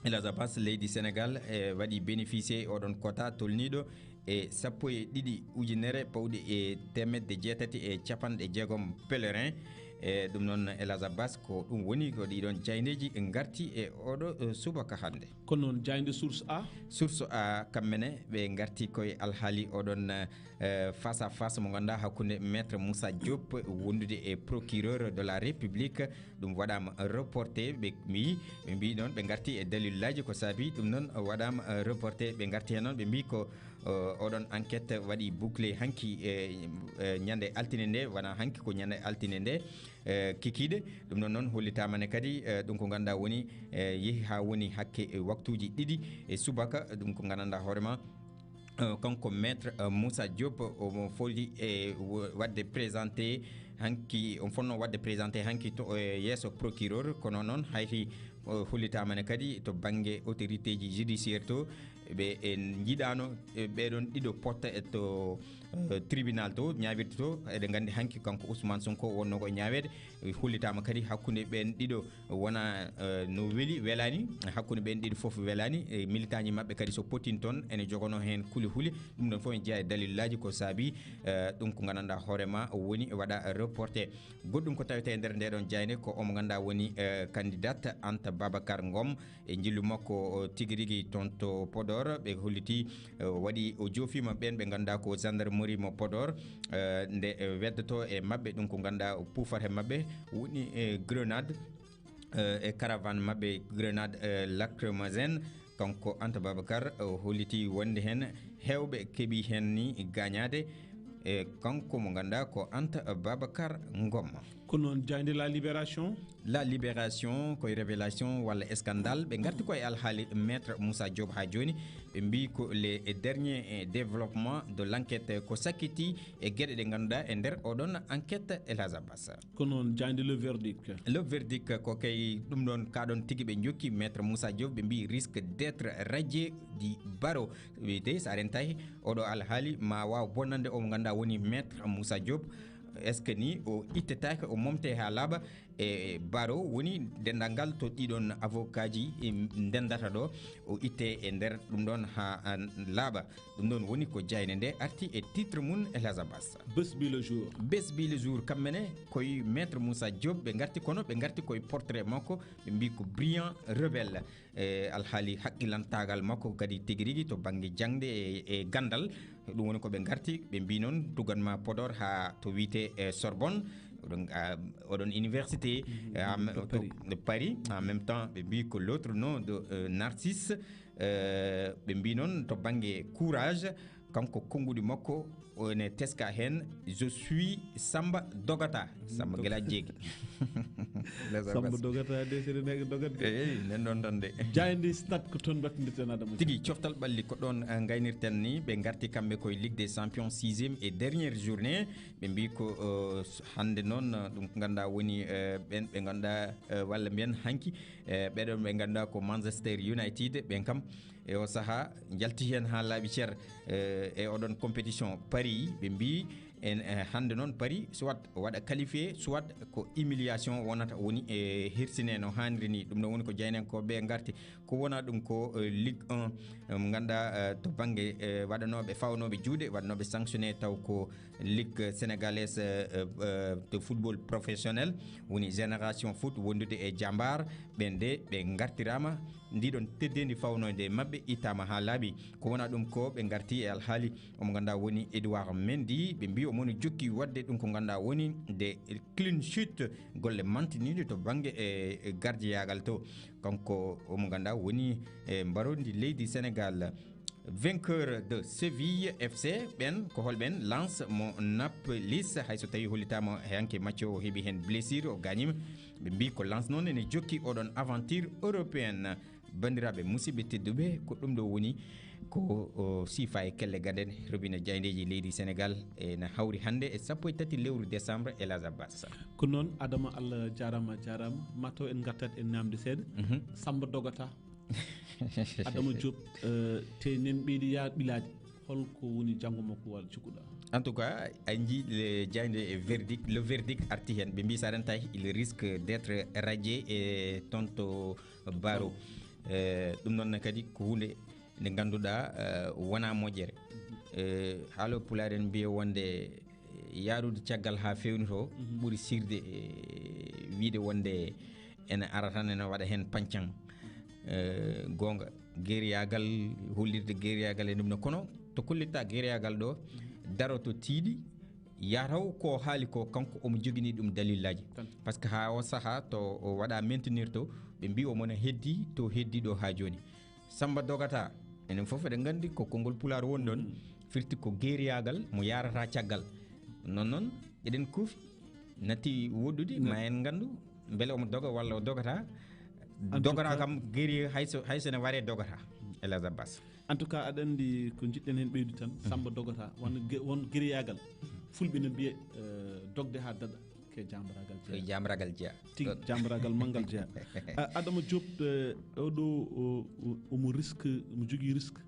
El Hadj Abbas, leydi Sénégal e waɗi bénéficié oɗon quota tolniiɗo e sappo e ɗiɗi ujunere pawɗi e teemedde jeetati e capanɗe jeegom pèlerin. E ɗum noon, Elhadj Abbas, ko ɗum woni ko ɗiɗon jaayndeeji ngarti e oɗo, eh, subaka hannde. Kono noon, jaaynde Source A? Source A, kamɓe ne ɓe ngarti koye alhaali oɗon, eh, face à face mo ngannduɗaa hakkunde Maître Moussa Diop wondude e Procureur de la République. Ɗum waɗaama reporté, ɓe mbii, ɓe mbii noon ɓe ngarti e dalilaaji ko saabi ɗum noon waɗaama, eh, reporté. Ɓe ngarti heen noon, ɓe mbii ko, eh, oɗon enquête waɗi bouclé hanki, eh, eh, ñande altine nde, wona hanki ko ñande altine nde, eh, kikiiɗe. Ɗum noon noon hollitaama ne kadi, eh, ɗum ko ngannduɗaa woni, eh, yehi haa woni hakke, eh, waktuuji ɗiɗi e subaka, ɗum ko nganndanɗaa hoore ma. Eh, kanko Maître, eh, Moussa Diop, omo foti e wo-, waɗde présenté hanki, on fotnoo waɗde présenté hanki to, eh, yeeso procureur, kono noon hayti, eh, hollitaama ne kadi to bannge autorité ji judiciaire to, ɓe en njiɗaano, eh, ɓeɗon ɗiɗo potta e to, eh, tribunal to, ñaawirde to. Eɗen nganndi hanki kanko Ousmane Sonko wonnoo ko e ñaaweede, eh, hollitaama kadi hakkunde ɓeen ɗiɗo wona, eh, no weli, welaani, hakkunde ɓeen ɗiɗo fof welaani. E militant ji maɓɓe kadi so pottin toon ene jogonoo heen kuli huli. Ɗum ɗoon fof ene jeyaa e dalillaaji ko saabi, eh, ɗum ko nganndanɗaa hoore ma woni waɗa reporté. Goɗɗum ko tawetee e nder ndeɗon jaaynde ko omo ngannduɗaa woni, eh, candidat Anta Babacar Ngom e njillu makko, o, tigi rigi toon to Podor. Ɓe hollitii, eh, waɗi o joofiima ɓeen ɓe ngannduɗaa ko gendarmerie mo Podor, eh, nde, eh, weddotoo e maɓɓe ɗum ko ngannduɗaa o puufata e maɓɓe woni, eh, grenade, eh, e caravane maɓɓe grenade, eh, lacrymogène. Kanko Anta Babacar, eh, hollitii wonde heen heewɓe keɓii heen ni gaañaade. E kanko mo ngannduɗaa ko Anta Babacar Ngom. Ko noon jaaynde La Libération? La Libération koye révélation walla scandale. Ɓe ngarti koye alhaali Maître Moussa Diop haa jooni. Ɓe mbii ko les derniers, eh, développements de l'enquête ko sakkitii e geɗe ɗe ngannduɗaa e nder oɗon enquête, Elhadj Abbas. Ko noon jaaynde Le Verdict? Le Verdict ko kay ɗum ɗoon kaɗon tigi ɓe njokki Maître Moussa Diop, ɓe mbii risque d'être radié du barreau. Wiyetee so a rentaaki oɗo alhaali ma waaw bonnande o mo ngannduɗaa woni Maître Moussa Diop. Est-ce que ni o ittetaake, o momtee haa laaɓa e barreau woni denndanngal to ɗiɗon avocat ji, e, ndenndata ɗo, o ittee e nder ɗum ɗoon haa, ah, laaɓa? Ɗum ɗoon woni ko jaaynde nde arti e titre mum, Elhadj Abbas. Bés Bi Le Jour? Bés Bi Le Jour, kamɓe ne koye Maître Moussa Diop ɓe ngarti, kono ɓe ngarti koye portrait makko, ɓe mbii ko brillant rebelle. E alhaali haqqilantaagal makko kadi tigi rigi to bannge jaŋde e, e ganndal. Ɗum woni ko ɓe ngarti, ɓe mbii noon tugan ma Podor haa to wiyetee, e, Sorbonne, oɗon, ah, oɗon université, mhm, eh, en me-, to to Paris. To Paris. En même temps, ɓe mbii ko l'autre nom de, euh, Narcisse. Eh, ɓe mbii noon to bannge courage, kanko konnguɗi makko o ene teska heen, "Je suis Samba Dogata." Samba Gila Jeegi. Samba Dogata de, seɗen heeɓi dogat de. Eyi, nen ɗoon tan de. Jaaynde Stade ko toon mbattindirten, Adama. Tigi, coftal ɓalli ko ɗoon, eh, ngaynirten ni. Ɓe ngarti kamɓe koye Ligue des Champions, sixième et dernière journée. Ɓe mbii ko, eh, hannde noon, eh, ɗum ko ngannduɗaa woni, eh, ɓeen ɓe ngannduɗaa, eh, walla mbiyen hanki, eh, ɓeɗon ɓe ngannduɗaa ko Manchester United, ɓen kam e o sahaa njalti heen haa laaɓi cer, eh, e oɗon compétition Paris. Ɓe mbii en, eh, hannde noon Paris soit waɗa qualifié, soit ko humiliation wonata, woni e hirsine no haaniri ni. Ɗum ɗo woni ko jaayndiyankooɓe ngarti. Ko wona ɗum ko, eh, Ligue un, eh, mo ngannduɗaa, eh, to bannge, eh, waɗanooɓe fawnooɓe juuɗe, waɗanooɓe sanctionné taw ko Ligue sénégalaise, eh, eh, de football professionnel, woni Génération Foot wondude e Jambar. Ɓen de ɓe ngartiraama, ndiɗon teddeendi fawnoyde e maɓɓe ittaama haa laaɓi. Ko wona ɗum ko ɓe ngarti e alhaali omo ngannduɗaa woni Edouard Mendy. Ɓe mbii omo no jokki waɗde ɗum ko ngannduɗaa woni de clean sheet, golle mantiniiɗe to bannge e, e gardiyaagal to. Kanko omo ngannduɗaa woni e mbarondi leydi Sénégal. Vainqueur de Séville F C, ɓen ko holɓen? Lens mo Napolis, hay so tawii hollitaama hanki match o, o heɓi heen blessure, o gaañiima. Ɓe mbii ko Lens noon ene jokki oɗon aventure européenne. Banndiraaɓe, musidɓe tedduɓe, ko ɗum ɗo woni ko, o, siifa e kelle gaden robina jaayndeeji leydi Sénégal, ena hawri hannde e sappo e tati lewru décembre, Elhadj Abbas. Ko noon, Adama, Allah jaaraama, a jaaraama. Maa taw en ngartat en naamde seeɗa. Mhm. Samba Dogata. Adama Diop, eh, te nen ɓeydi yaa ɓilaade, holko woni janngo makko walla cikkuɗaa? En tout cas, a njii le jaaynde e verdict, le verdict arti heen. Ɓe mbii so a rentaaki, il risque d'être radié e toon to barreau. Eh, ɗum noon ne kadi ko huunde nde ngannduɗaa, eh, wonaa moƴƴere. Eh, haalo pulaar en mbiya wonde, eh, yaarude caggal haa feewni to, ɓuri sirde e wiyde wonde ene ara tan ene waɗa heen pañcaŋ. Eh, goonga, geeriyaagal, hollirde geeriyaagal e ɗum ne. Kono to kollirta geeriyaagal ɗo, daroto tiiɗi, yataw ko haali ko kanko omo jogini ɗum dalillaaji. Par ce que haa o sahaa to o waɗa maintenir to, ɓe mbi omo ne heddi to heddi ɗo haa jooni. Samba Dogata, enen fof eɗen nganndi ko konngol pulaar woni ɗon, firti ko geeriyaagal mo yaarata caggal. Noon noon, eɗen kuufi, natti woɗɗude, ma en nganndu mbele omo doga walla o dogata. Dogata kam, geeri hay so, hay so ne waree dogata, El Hadj Abbas. En tout cas, aɗa anndi ko njiɗɗen heen ɓeydu tan, Samba Dogata, won ge-, won geeriyaagal. Fulɓe no mbiya, eh, dogde haa daɗa, ke jaambaraagal jeyaa. Ke jaambaraagal jeyaa. Tigi, jaambaraagal manngal jeyaa. A-, Adama Diop, eh, oɗo, o, o, omo risque, omo jogii risque,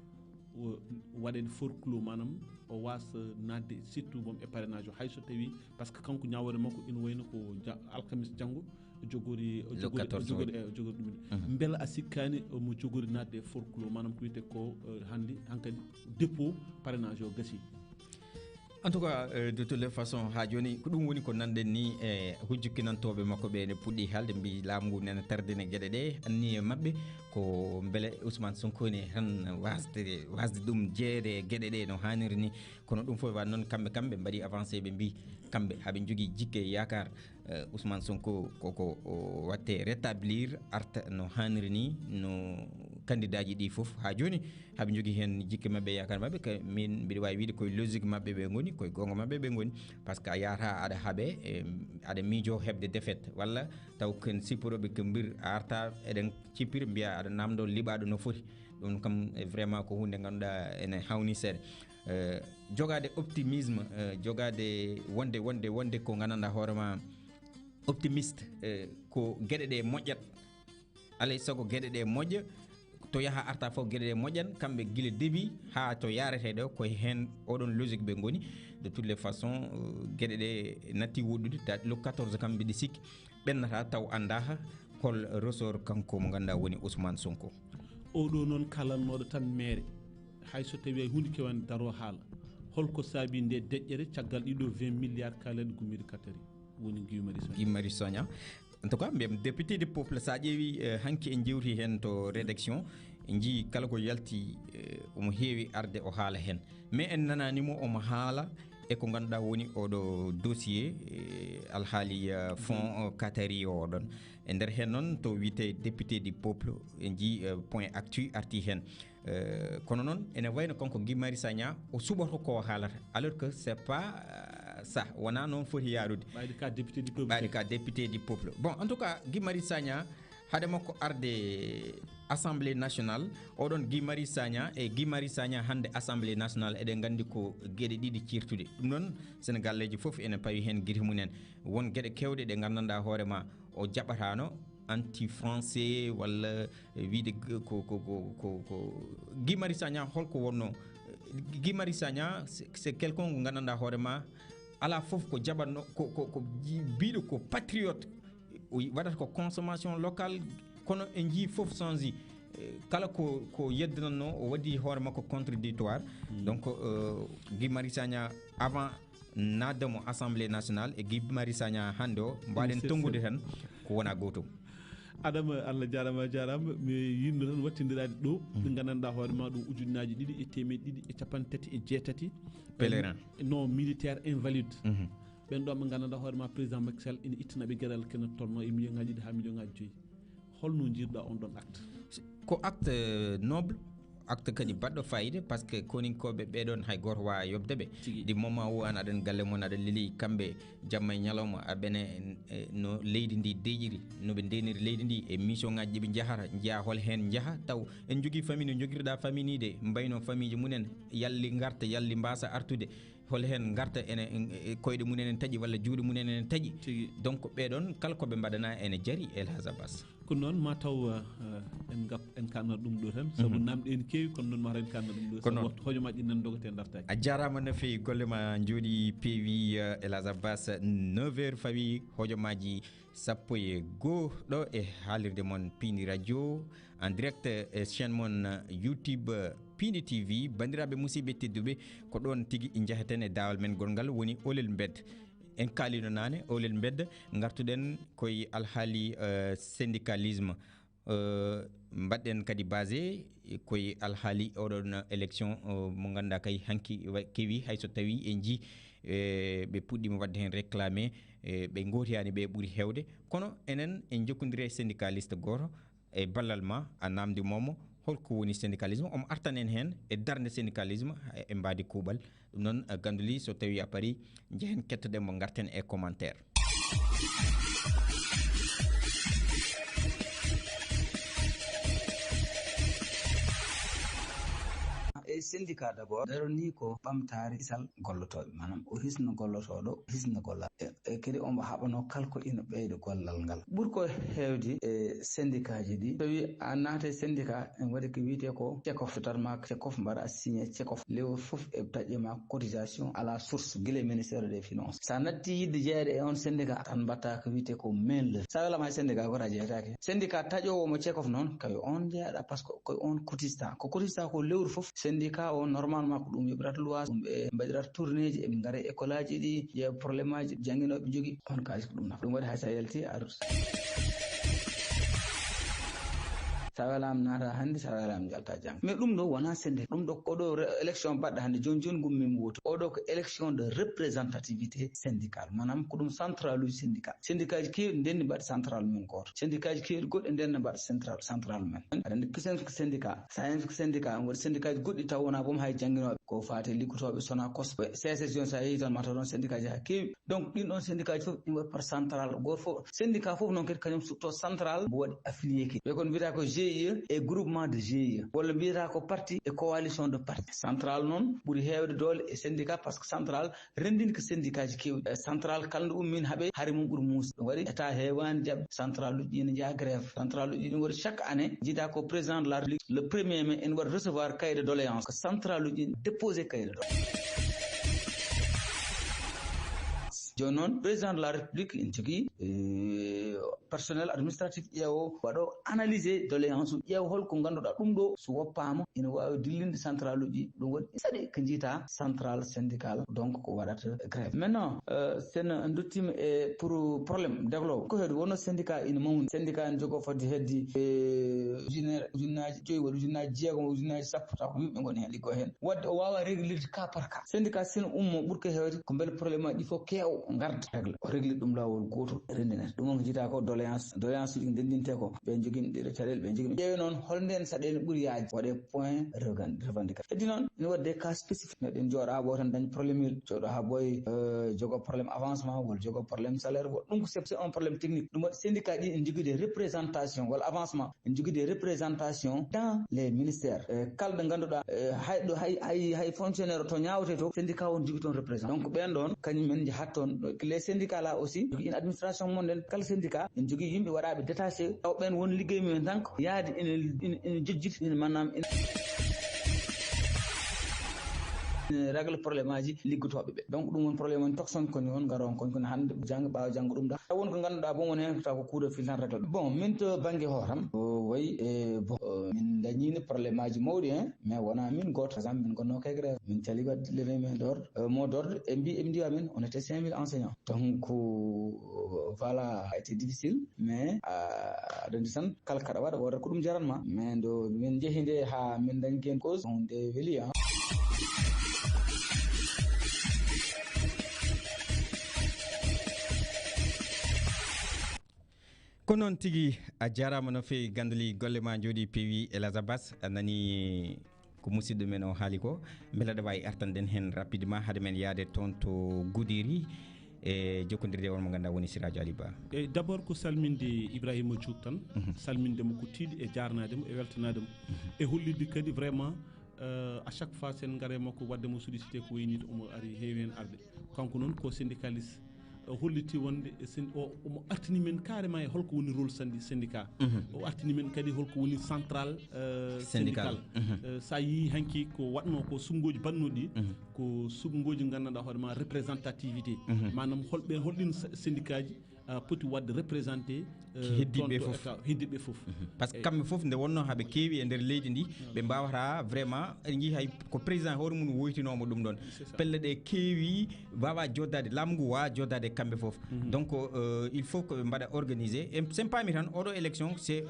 o waɗen forclos, maanaam o waasa naatde surtout boom e parrainage o, hay so tawii, par ce que kanko ñaawoore makko ina wayno ko ja-, alkamis janngo, o jogori, o Le jogori, o quatorze jogori, mai. Eh, o jogori ɗum. Mhm. Mbela a sikkaani omo jogori naatde e forclos, maanaam ko wiyetee ko, eh, hannde, hankadi dépôt parrainage o gasii? En tout cas, euh, de toutes les façons, haa jooni ko ɗum woni ko nanɗen ni e hujjukkinantooɓe makko ɓe ne puɗɗi haalde, mbi laamu ngu nena tardine geɗe ɗe, anniye maɓɓe ko mbele Ousmane Sonko ne tan wasde, wasde ɗum jeeyde e geɗe ɗe no haaniri ni. Kono ɗum fof wa noon, kamɓe, kamɓe mbaɗi avancé, ɓe mbi kamɓe haɓe njogii jikke e yaakaar, eh, Ousmane Sonko koko o watte rétablir, arta no haaniri ni, no candidat ji ɗi fof. Haa jooni haɓe njogii heen jikke maɓɓe, yaakaar maɓɓe, ka min mbiɗa waawi wiyde koye logique maɓɓe ɓe ngoni, koye goonga maɓɓe ɓe ngoni. Par ce que a yahata aɗa haɓe, eh, aɗa miijo heɓde défaite, walla taw ken sipporooɓe ke mbir, a arta eɗen cippira mbiya aɗa namdo liɓaaɗo no foti. Ɗum kam, eh, vraiment ko huunde ngannduɗaa ene hawni seeɗa. Eh, jogaade optimisme, eh, jogaade wonde, wonde, wonde ko nganndanɗaa hoore ma optimiste, eh, ko geɗe ɗe moƴƴat. Alay sago geɗe ɗe moƴƴa, to yaha arta fof geɗe ɗe moƴƴan, kamɓe gila début haa to yaarete ɗo, koye heen oɗon logique ɓe ngoni. De toutes les façons, euh, geɗe ɗe natti woɗɗude, ta le quatorze kam mbiɗa sikki ɓennata taw anndaaka hol ressort kanko mo ngannduɗaa woni Ousmane Sonko. Oɗo noon kalannooɗo tan meere, hay so tawi hay huunde kewaani daro haala. Holko saabi nde deƴƴere caggal ɗiɗo vingt milliards kaaleeɗo Guy Marius Katari woni Guy Marius Sagna? Guy Marius Sagna. En tout cas, mbiyam député du peuple, so a ƴeewi, eh, hanki en jewti heen to rédaction, en njii kala ko yalti, eh, omo heewi arde o haala heen. Mais en nanaani mo omo haala e ko ngannduɗaa woni oɗo dossier, eh, alhaali, eh, fonds, eh, Qatari o ɗon. E nder heen noon to wiyetee député du peuple, en njii, eh, point actu arti heen. Eh, kono noon ene wayno kanko Guy Marius Sagna o suɓoto ko o haalata, alors que c'est pas, eh, ça, wonaa noon foti yaarude. Ɓayde ka député du peuple. Ɓayde ka député du peuple. Bon, en tout cas, Guy Marius Sagna, hade makko arde Assemblée nationale, oɗon Guy Marius Sagna e Guy Marius Sagna hannde Assemblée nationale, eɗen nganndi ko geɗe ɗiɗi ciirtuɗe. Ɗum noon, Sénégalaijo fof ene pawi heen gite mum en. Won geɗe keewɗe ɗe nganndanɗaa hoore ma o jaɓataano, anti-français walla wiyde g-, ko, ko, ko, ko, ko Guy Marius Sagna, holko wonno? Guy Marius Sagna, c'est, c'est quelqu'un ko nganndanɗaa hoore ma, alaa fof ko jaɓatno, ko, ko, ko ji-, mbiɗo ko patriote, o yi-, waɗata ko consommation locale, kono en njii fof change. Eh, kala ko, ko yeddananno, o waɗi hoore makko contradictoire. Mm. Donc, euh, Guy Marius Sagna, avant naatde mo Assemblée nationale e Guy Marius Sagna hannde o, mbaɗen tongude tan ko wona gootum. Adama, Allah jaaraama, a jaaraama. Mi yiɗno tan wattindiraade ɗo, mhm, ɓe nganndanɗaa hoore ma ɗo ujunnaaji ɗiɗi e teemeɗe ɗiɗi e capanɗe tati e jeetati. Pèlerin. No militaire invalide. Mhm. Ɓen ɗo ɓe nganndanɗaa hoore ma président Macky Sall ina ittana ɓe geɗal kene tolno e million ŋaaji ɗiɗi haa million ŋaaji joyi. Holno njiiruɗaa on ɗon acte? Ko acte, euh, noble, acte kadi baɗɗo fayida, par ce que koninkooɓe ɓee ɗon hay gooto waawaa yoɓde ɓe. Tigi. Du moment où aan aɗa galle mon, aɗa leli kamɓe jamma e ñalawma, aɓene, eh, no leydi ndi deƴƴiri, no ɓe ndeniri leydi ndi e mission ŋaaji ɗi ɓe njahata, njiyaa hol heen njaha, taw en njogii famille no njogirɗaa famille ni de, mbayno famille ji mum en, yalli ngarta, yalli mbaasa artude, hol heen ngarta ene, en, e koyɗe mum en ene taƴi walla juuɗe mum en ene taƴi. Tigi. Donc ɓee ɗon kala ko ɓe mbaɗanaa ene jari, El Hadj Abbas. Ko noon, ma taw, eh, en gap-, en kaanat ɗum ɗo tan, sabu, mhm, namɗe ene keewi, kono noon ma taw en kaanat ɗum ɗo, ko sabu noon. Waxtu hojomaaji nan dogate dartaaki. A jaaraama no feewi, golle ma njooɗi peewi, eh, El Hadj Abbas, neuf heures fawi hojomaaji sappo e goo ɗo e haalirde mon Pindi Radio, en direct e chaîne mon YouTube, eh, Piindi T V, banndiraaɓe musidɓe tedduɓe, ko ɗoon tigi njaheten e daawal men gonngal woni Olel Mbed. En kaalino naane Olel Mbed, ngartuɗen koye alhaali eh, syndicalisme. Eh, mbaɗɗen kadi basé koye alhaali oɗon élection eh, mo ngannduɗaa kay hanki wa- kewi, hay so tawi en jii eh, ɓe puɗɗiima waɗde heen réclamé, eh, ɓe ngootiyaani ɓe ɓuri heewde. Kono enen en njokkondiri e syndicaliste gooto, e ballal ma a namdi momo holko woni syndicalisme, omo artan en heen e darnde syndicalisme e mbaadi kuuɓal. Ɗum noon ganduli, so tawi a pari, njehen kettoɗen mo, ngarten e commentaire. E syndicat d'abord, daro ni ko ɓamtaare kisal gollotooɓe, maanaam o hisno gollotooɗo, o hisno gollal. E, e kadi omo haɓano kala ko ina ɓeyda gollal ngal. Ɓuri ko heewde e syndicatji ɗi, tawi a naata e syndicat, en waɗi ko wiyetee ko check-off, totat ma check-off, mbaɗa signé check-off, lewru fof e taƴe ma cotisation à la source, gila e ministère des finances. Sa natti yidde jeeyde e on syndicat, tan mbatta ko wiyetee ko main-l'œuvre. Sa welama e syndicat, goto a jeeyetake. Syndicat taƴowo mo check-off noon, kayo on jeeyaɗa, parce que koye on cotisata. Ko cotisata ko lewru fof, syndicat o normalement ko ɗum yoɓirata luwaas, ɗum ɓe mbaɗirata tournéeji, eɓe ngara e école aji ɗi, ƴeewa problème aji jannginooɓe njogii, on kaalis ko ɗum nafa. Ɗum waɗi hay so a yalti a rut. Sa welaama naata hannde, sa welaama njalta janngo. Mais ɗum ɗo wonaa syndicat. Ɗum ɗo ko ɗo re- élection baɗɗo hannde, jooni jooni ngummiima wootu. Oɗo ko élection de représentativité syndicale. Maanaam ko ɗum centraluuji syndicat. Syndicatji keewɗi ndenndi mbaɗa central mum gooto. Syndicatji keewɗi goɗɗi ndenndi mbaɗa central, central mum. Aɗa anndi kisen ko syndicat. Sa en ko syndicat, on waɗi syndicatji goɗɗi taw wonaa boom hay jannginooɓe. Ko faati e liggotooɓe Sonacos. C S S jooni sa yehi toon ma taw toon syndicatji ha keewi. Donc ɗin ɗon syndicatji fof ɗi mbaɗi par central. Gooto fof, syndicat fof noon kadi kañum suɓto central mbo waɗi affilié ki. Ɓe kon mbiyata ko G I E et groupement de G I E. Walla mbiyata ko parti et coalition de parti. Central noon ɓuri heewde doole e syndicat parce que central renndini ko syndicat ji keewɗi. E central kala nde ummin haɓe hari mum ɓuri muusi. Ɗum waɗi état heewaani jaɓde central uji ina njeya grève. Central uji ɗum waɗi chaque année jiida ko président de la République le premier mai ene waɗa recevoir cahier de doléance. Ko central uji ina déposé cahier de doléance. Jooni noon président de la République ene jogii eh, personnel administratif ƴeewo waɗo analysé doléance o ƴeewa holko ngannduɗaa ɗum ɗo so woppaama ina waawi dillinde central uji. Ɗum waɗi saɗi ko njiita central syndical donc ko waɗata grève. Maintenant euh, sen duttima e pour problème développement ko heeɗi wonno syndicat ina mawni, syndicat ene jogoo fodde heddi e ujunere, ujunnaaji joyi waɗi ujunnaaji jeegom, ujunnaaji sappo taw ko yimɓe ngoni heen liggo heen waɗde o waawa réglirde cas par cas. Syndicat sino ummo ɓurko heewde ko mbele probléme aji ɗi fof keew ngarda régla o régli ɗum laawol gootol renndinata ɗum on jiita ko doléance doléance uji ndenndinte ko ɓe jogini ɗiɗo caɗeele ɓe jogini ƴeewe noon hol nden saɗeele ɓuri yaaj waɗe point revendication heddi noon ina waɗde cas spécifique neɗɗo ene jooɗa ɓo tan dañ problème il jooɗo ha ɓooye jogo problème avancement walla jogo problème salaire walla ɗum ko c'est un problème technique ɗum waɗi syndicat ɗi ene jogui représentation walla avancement ene jogui représentation dans les ministères kala ɗo ganduɗa hay ɗo hay hay hay fonctionnaire to ñawete to syndicat on jogui toon représentant donc ɓen ɗon kañum en jahat toon les syndicats là aussi jogui une administration mon nden kala syndicat ene jogui yimɓe waɗaɓe détaché taw ɓen won ligguey mumen tan ko yaade ene ene jojjiti ene manam ene régla problème aji liggotoɓe ɓe donc ɗum won problème on tokson koni on garon kon kono hande janggo ɓawa janggo ɗum da won ko ganduɗa bon won hen taw ko kuuɗo fil tan régla bon min to banggue hooram o wayi e bon min dañino problème aji mawɗi hen mais wona min goto par exemple min gonno kay grève min cali wadde levé main d'ordre mot d'ordre ɓe mbi ɓe mbi amen on était cinq mille enseignants donc voilà a été difficile mais aɗa andi tan kala kaɗa waɗa wodata ko ɗum jaranma mais ndo min jeehi nde ha min dañi hen cause on nde weeli a ko noon tigi a jarama no fewi gandali golle ma jooɗi peewi e lazabas a nani ko musidɗo men o haali ko mbele aɗa wawi artanɗen hen rapidement haade men yaade toon to Goudiri e jokkodirde on mo ganduɗa woni Siradio Ali Ba. Eyyi d' abord ko salminde Ibrahima Diouf tan salminde mo ko tiiɗi e jarnade mo e weltanade mo e hollitde kadi vraiment à chaque fois sen gaare makko wadde mo sollicité ko wayni to omo ari heewi hen arde kanko noon ko syndicaliste o holliti wonde omo artini men carrément e holko woni rôle syndicat o artini men kadi holko woni central syndical sa yii hanki ko waɗno ko suɓngoji bannoɗi ko suɓngoji gandanɗa hoorema représentativité manam holɓe holɗin syndicat ji poti waɗde représenté heddiɓe fof. Heddiɓe fof. Par ce que kamɓe fof nde wonno haɓe keewi e nder leydi ndi, ɓe mbawata vraiment, en jii hay ko président hoore mum woytinomo ɗum ɗon. Pelle ɗe keewi wawa joddade, laamu ngu wawa joddade kamɓe fof. Donc il faut ko ɓe mbaɗa organisé. E sen paami tan oɗo élection c'est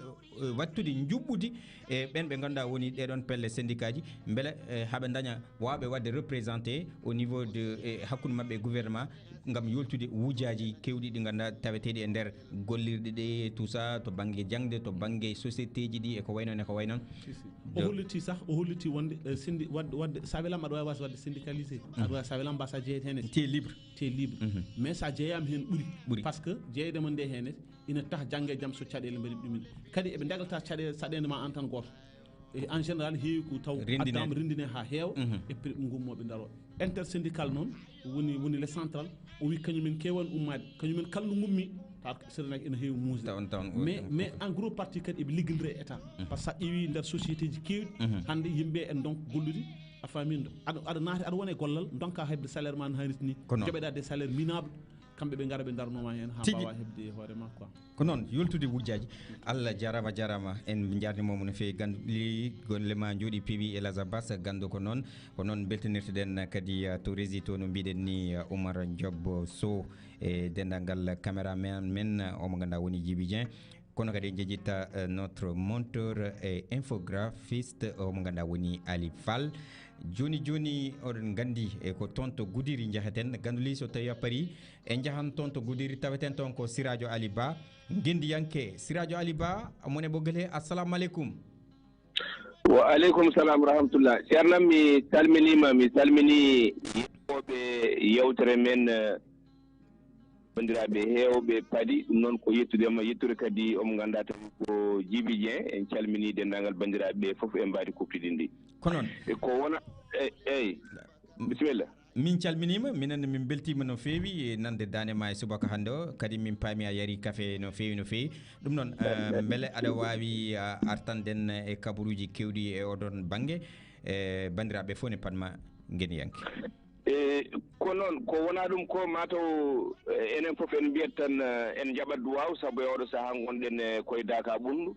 wattude njuɓɓudi e ɓen ɓe ngannduɗaa woni ɗee ɗoon pelle syndicat ji, mbele haɓe ndaña waawɓe waɗde représenté au niveau de e hakkunde maɓɓe e gouvernement, ngam yoltude wujjaaji keewɗi ɗi ngannduɗaa taweteeɗi e nder gollirɗe ɗe, tout ça, to bannge jaŋde, to bannge société ji ɗi e ko wayi noon e ko wayi noon. O holliti sah, o holliti wonde syndi waɗde waɗde so a welaama aɗa waawi waasde waɗde syndicalisé, aɗa waawi so a welaama mbaasa jeyeede heen. Te libre. Te libre. Mais so a jeyaama heen ɓuri. Ɓuri. Par ce que jeyde ma nde heen ina tax jannge jam so caɗeele mbaɗi ɗumen. Kadi eɓe ndaglata caɗeele saɗeende ma en tan gooto. E en général heewi ko taw addaama renndine haa heewa. E prix ngummoɓe ndaro intersyndical noon woni woni le central. O wi kañumen kewan ummaade, kañumen kala no ngummi. Tawa serenak ina heewi muusde. Mais mais en gros partie kadi eɓe liggondira e état. Par ce que sa ƴeewi nder société ji keewɗi hannde yimɓe en donc gollude. A faami? Aɗa aɗa naati aɗa wona e gollal, donka heɓde salaire ma no haanirta ni. Joɓeɗa des salaires minables. Kamɓe ɓe ngara ɓe darnoma heen haa mbawa heɓde hoore ma quoi. Ko noon, yoltude wujjaaji. Allah jarama jarama, en jarnimomo no feewi. Gandu li golle ma jooɗi peewi e Laza Bass gandu ko noon. Ko noon beltanirtoɗen kadi to régie to no mbiɗen ni Oumar Diop Sow e dendagal caméraman men omo ganduɗa woni Djiby Dieng. Kono kadi en jejitta notre monteur e infographiste omo ganduɗa woni Ali Fall. Joni joni oɗon gandi e ko toon to Gudiri jaheten. Gandu li so tawi a paari en jahan toon to Gudiri taweten toon ko Sirajo Ali Ba. Gendiyanke Sirajo Ali Ba mone ɓoggol he, assalamu aleykum. Wa aleykum salam wa rahmatullah. Ceernam mi salminima, mi salmini yeeɓooɓe yewtere men. Banndiraaɓe heewɓe paadi ɗum noon ko yettude ma yettude kadi omo nganndaa tawi ko Djiby Dieng. En calminii denndaangal banndiraaɓe ɓe fof e mbaadi kuuɓtidinndi. Ko noon. E ko wona e eyi bisimilla. Min calminiima, minen min mbeltiima no feewi e nande daande ma e subaka hannde o, kadi min paami a yari kafe no feewi no feewi. Ɗum noon mbele aɗa waawi artanden e kabaruuji keewɗi e oɗon bannge e banndiraaɓe fof ne paɗma ngeniyanke. E ko noon ko wonaa ɗum ko mataw enen fof en mbiyat tan en njaɓat duwaaw sabu e oɗo sahaa ngonɗen e koye daaka ɓunndu.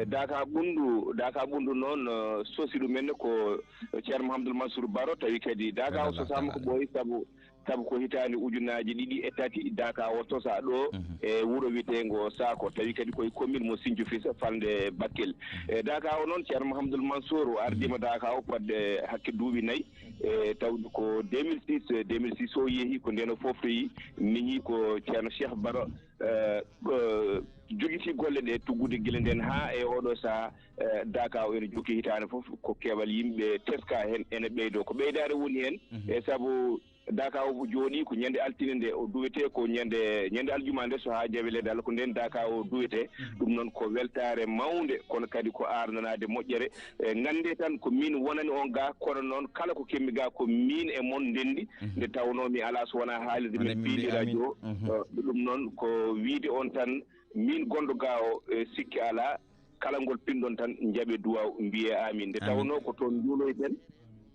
Daaka ɓunndu daaka ɓunndu noon sosi ɗumen ko Ceerno Mouhamadoul Mansour Baro tawi kadi daaka o sosaama ko ɓooyi sabu sabu ko hitaande ujunnaaji ɗiɗi e tati daaka o sosa ɗo e wuro wiyeteengo Saako tawi kadi koye commune mo Sinjufisa falnde Bakkel. E daaka o noon Ceerno Mouhamadoul Mansour o ardiima daaka o fodde hakke duuɓi nayi. E tawde ko deux mille six, deux mille six o yehi ko ndeno foftoyi miñi ko Ceerno Cheikh Baro jogiti golle ɗe tuggude gila nden haa e oɗo saha. Daaka o ene jokki hitaande fof ko keewal yimɓe teska heen ene ɓeydo ko ɓeydaare woni heen. E sabu daaka o jooɗi ko ñande altine nde o duwete ko ñande ñande aljuma nde so haa jawe leydi Allah ko nden daaka o duwete. Ɗum noon ko weltaare mawnde kono kadi ko aarnanaade moƴƴere. E ngannde tan ko min wonani on ga kono noon kala ko kemmi ga ko min e mon ndenndi. Nde tawnoo mi alaa so wonaa haalirde min piili radio. Ɗum noon ko wiide on tan min gonɗo ga o e sikke alaa. Kala ngol pinɗon tan njaɓe duwaaw mbiyee amin nde tawnoo ko toon njuuloyten.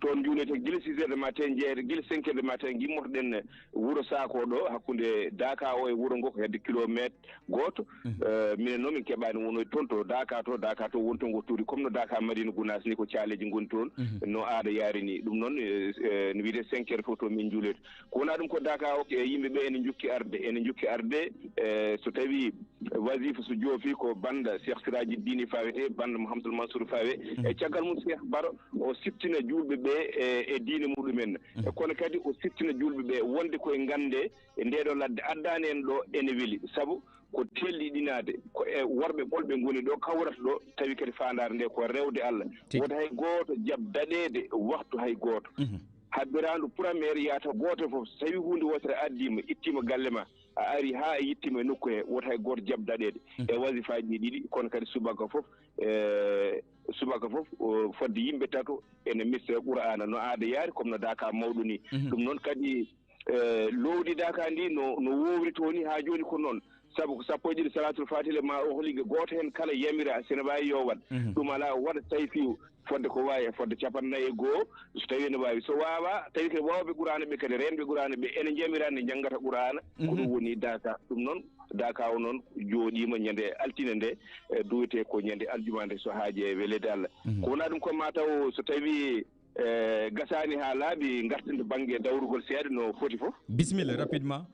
Toon njuuloyten gila six heures de matin jeeyete gila cinq heures de matin gimmotoɗen wuro Saako ɗo hakkunde daaka o e wuro ngo ko hedde kilometre gooto. Minen noon min keɓaani wonoyde toon to daaka to daaka to woni toon ko tuuri comme no daaka Madina Gunaas ni ko caaleeji ngoni toon. No aada yaari ni ɗum noon no wiyetee cinq heures fof to min njuuloyta. Ko wonaa ɗum ko daaka o e yimɓe ɓe ene njokki arde ene njokki arde. So tawi wasifa so joofi ko banda Cheikh Siraji Dini fawete banda Mouhamadoul Mansour fawe. E caggal mum Cheikh Baro o siftina juulɓe ɓe e diine muɗumen. E kono kadi o siftina juulɓe ɓe wonde koye gande e ndeɗo ladde addani en ɗo ene weli sabu ko telɗiɗinaade ko e worɓe ɓolɓe ngoni ɗo kawrata ɗo tawi kadi faandaare nde ko rewde Allah. Woto hay gooto jaɓ daɗeede waktu hay gooto. Habbiraandu purameer yaata gooto fof so tawi huunde wootere addiima ittiima galle ma a ari haa a yittiima e nokku he woto hay gooto jaɓ daɗeede e wasifaaji ɗi ɗiɗi kono kadi subaka fof e subaka fof fodde yimɓe tato ene mista qur'aana no aada yaari comme no daaka mawɗo ni. Ɗum noon kadi lowdi daaka ndi no no wowri toon ni haa jooni ko noon. Sabu ko sappo e ɗiɗi salatul fatile ma o holi gooto heen kala yamira sene waawi yo waɗ. Ɗum alaa o waɗa tawi fiw fodde ko waawi e fodde capannayyi e goo. So tawi ene waawi, so waawaa tawi kadi waawɓe quraana ɓe kadi reenɓe quraana ɓe ene njamira nde njanngata quraana. Ko ɗum woni daaka ɗum noon. Daaka o noon jooɗiima ñande altine nde, e duwete ko ñande aljuma nde so haaje weleede Allah. Ko wonaa ɗum ko ma taw so tawi e gasaani haa laaɓi ngarten to bannge dawrugol seeɗa no foti fof. Bisimilla rapidement.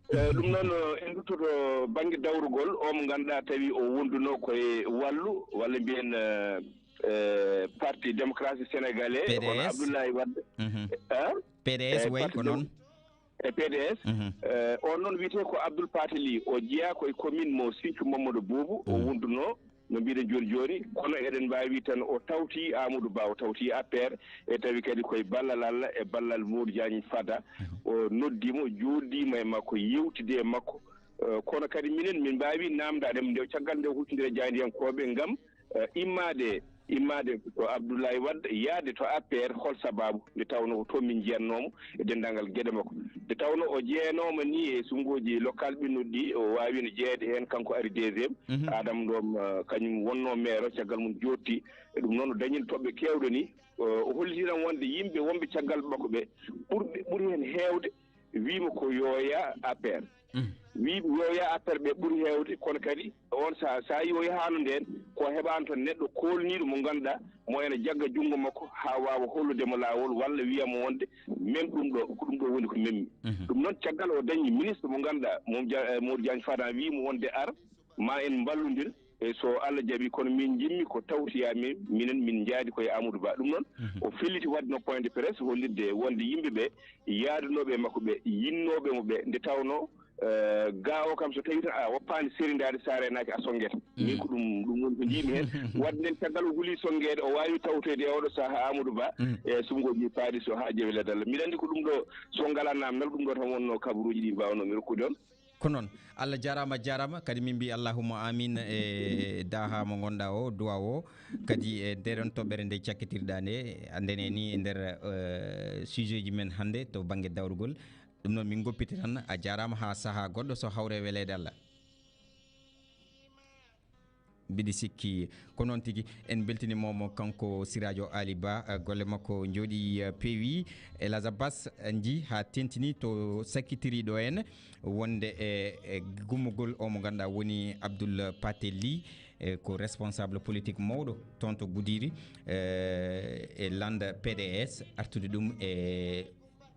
E ɗum noon en nduttoto bannge dawrugol o mo ngannduɗaa tawi o wonduno koye wallu walla mbiyen e parti démocratie sénégalais, hono Abdoulaye Wade. P D S way ko noon. E P D S. On noon wiyetee ko Abdoul Pateli, o jeyaa ko e commune mo Sinthiou Mamadou Boubou, o wonduno no mbiɗen jooni jooni. Kono eɗen mbaawi tan o tawti Amadou Ba, o tawti A P R, e tawi kadi koye ballal Allah e ballal Modou Diagne Fada. O noddi mo, jooɗdiima e makko, yewtidi e makko. Kono kadi minen min mbaawi naamndaade mo nde caggal nde o huccondira e jaayndiyankooɓe ngam immaade, immaade to Abdoulaye Wade, yahde to A P R, hol sabaabu? Nde tawnoo ko toon min njiyatnoo mo e denndaangal geɗe makko. Nde tawnoo o jeyanooma nii e suɓngooji local ɓennuɗi ɗi, o waawiino jeyeede heen, kanko ari deuxième. Adama Ndom, kañum wonnoo maire o, caggal mum jooɗti. E ɗum noon o dañiino toɓɓe keewɗe nii. O hollitii tan wonde yimɓe wonɓe caggal makko ɓe ɓurɓe, ɓuri heen heewde wiima ko yo yah A P R. Wiima yo yah A P R ɓe ɓuri heewde, kono kadi on sahaa, so a yii o yahaano ndeen, ko heɓaano tan neɗɗo koolniiɗo mo ngannduɗaa mo ene jagga junngo makko haa waawa hollude mo laawol walla wiya mo wonde mem ɗum ɗo, ko ɗum ɗo woni ko memmi. Ɗum noon caggal o dañi ministre mo ngannduɗaa Modou Diagne Fada wii mo wonde ar ma en mballondir. E so Allah jaɓi, kono min njimmi ko tawtoyaa min, minen min njaadi ko e Amadou Ba. Ɗum noon o felliti waɗde no point de presse hollitde wonde yimɓe ɓe yaadunooɓe e makko ɓe, yinnooɓe mo ɓe, nde tawnoo gaa o kam so tawii tan a woppaani serindaade, so a reenaaki a sonngeete. Min ko ɗum, ɗum woni ko njiimi heen. Waɗde nden caggal o huli sonngeede, o waawi tawtoyde e oɗo sahaa Amadou Ba e suɓngooji paaɗi so haa jeewe leɗɗe Allah. Mbiɗa anndi ko ɗum ɗo, so ngalaa naamndal, ɗum ɗo tan wonnoo kabaruuji ɗi mbaawnoo mi rokkude on. Ko noon. Allah jaaraama, jaaraama. Kadi min mbi allahumma amin e daaha mo ngonɗaa o, duwa o. Kadi e nde ɗon toɓɓere nde cakkitirɗaa nde, anndene ni e nder eh, sujet ji men hannde to bannge dawrugol. Ɗum noon min ngoppiti tan, a jaaraama haa sahaa goɗɗo so hawre weleede Allah. Mbiɗi sikki ko noon tigi. En mbeltiniima mo kanko Sirajo Ali Ba, eh, golle makko njooɗi eh, peewi. Elhadj Abbas, eh, nji haa tentini to sakkitiri ɗo en wonde e e gummugol o mo ngannduɗaa woni Abdoul Paté Ly, eh, ko responsable politique mawɗo toon to Goudiry, eh, e lannda P D S, artude ɗum e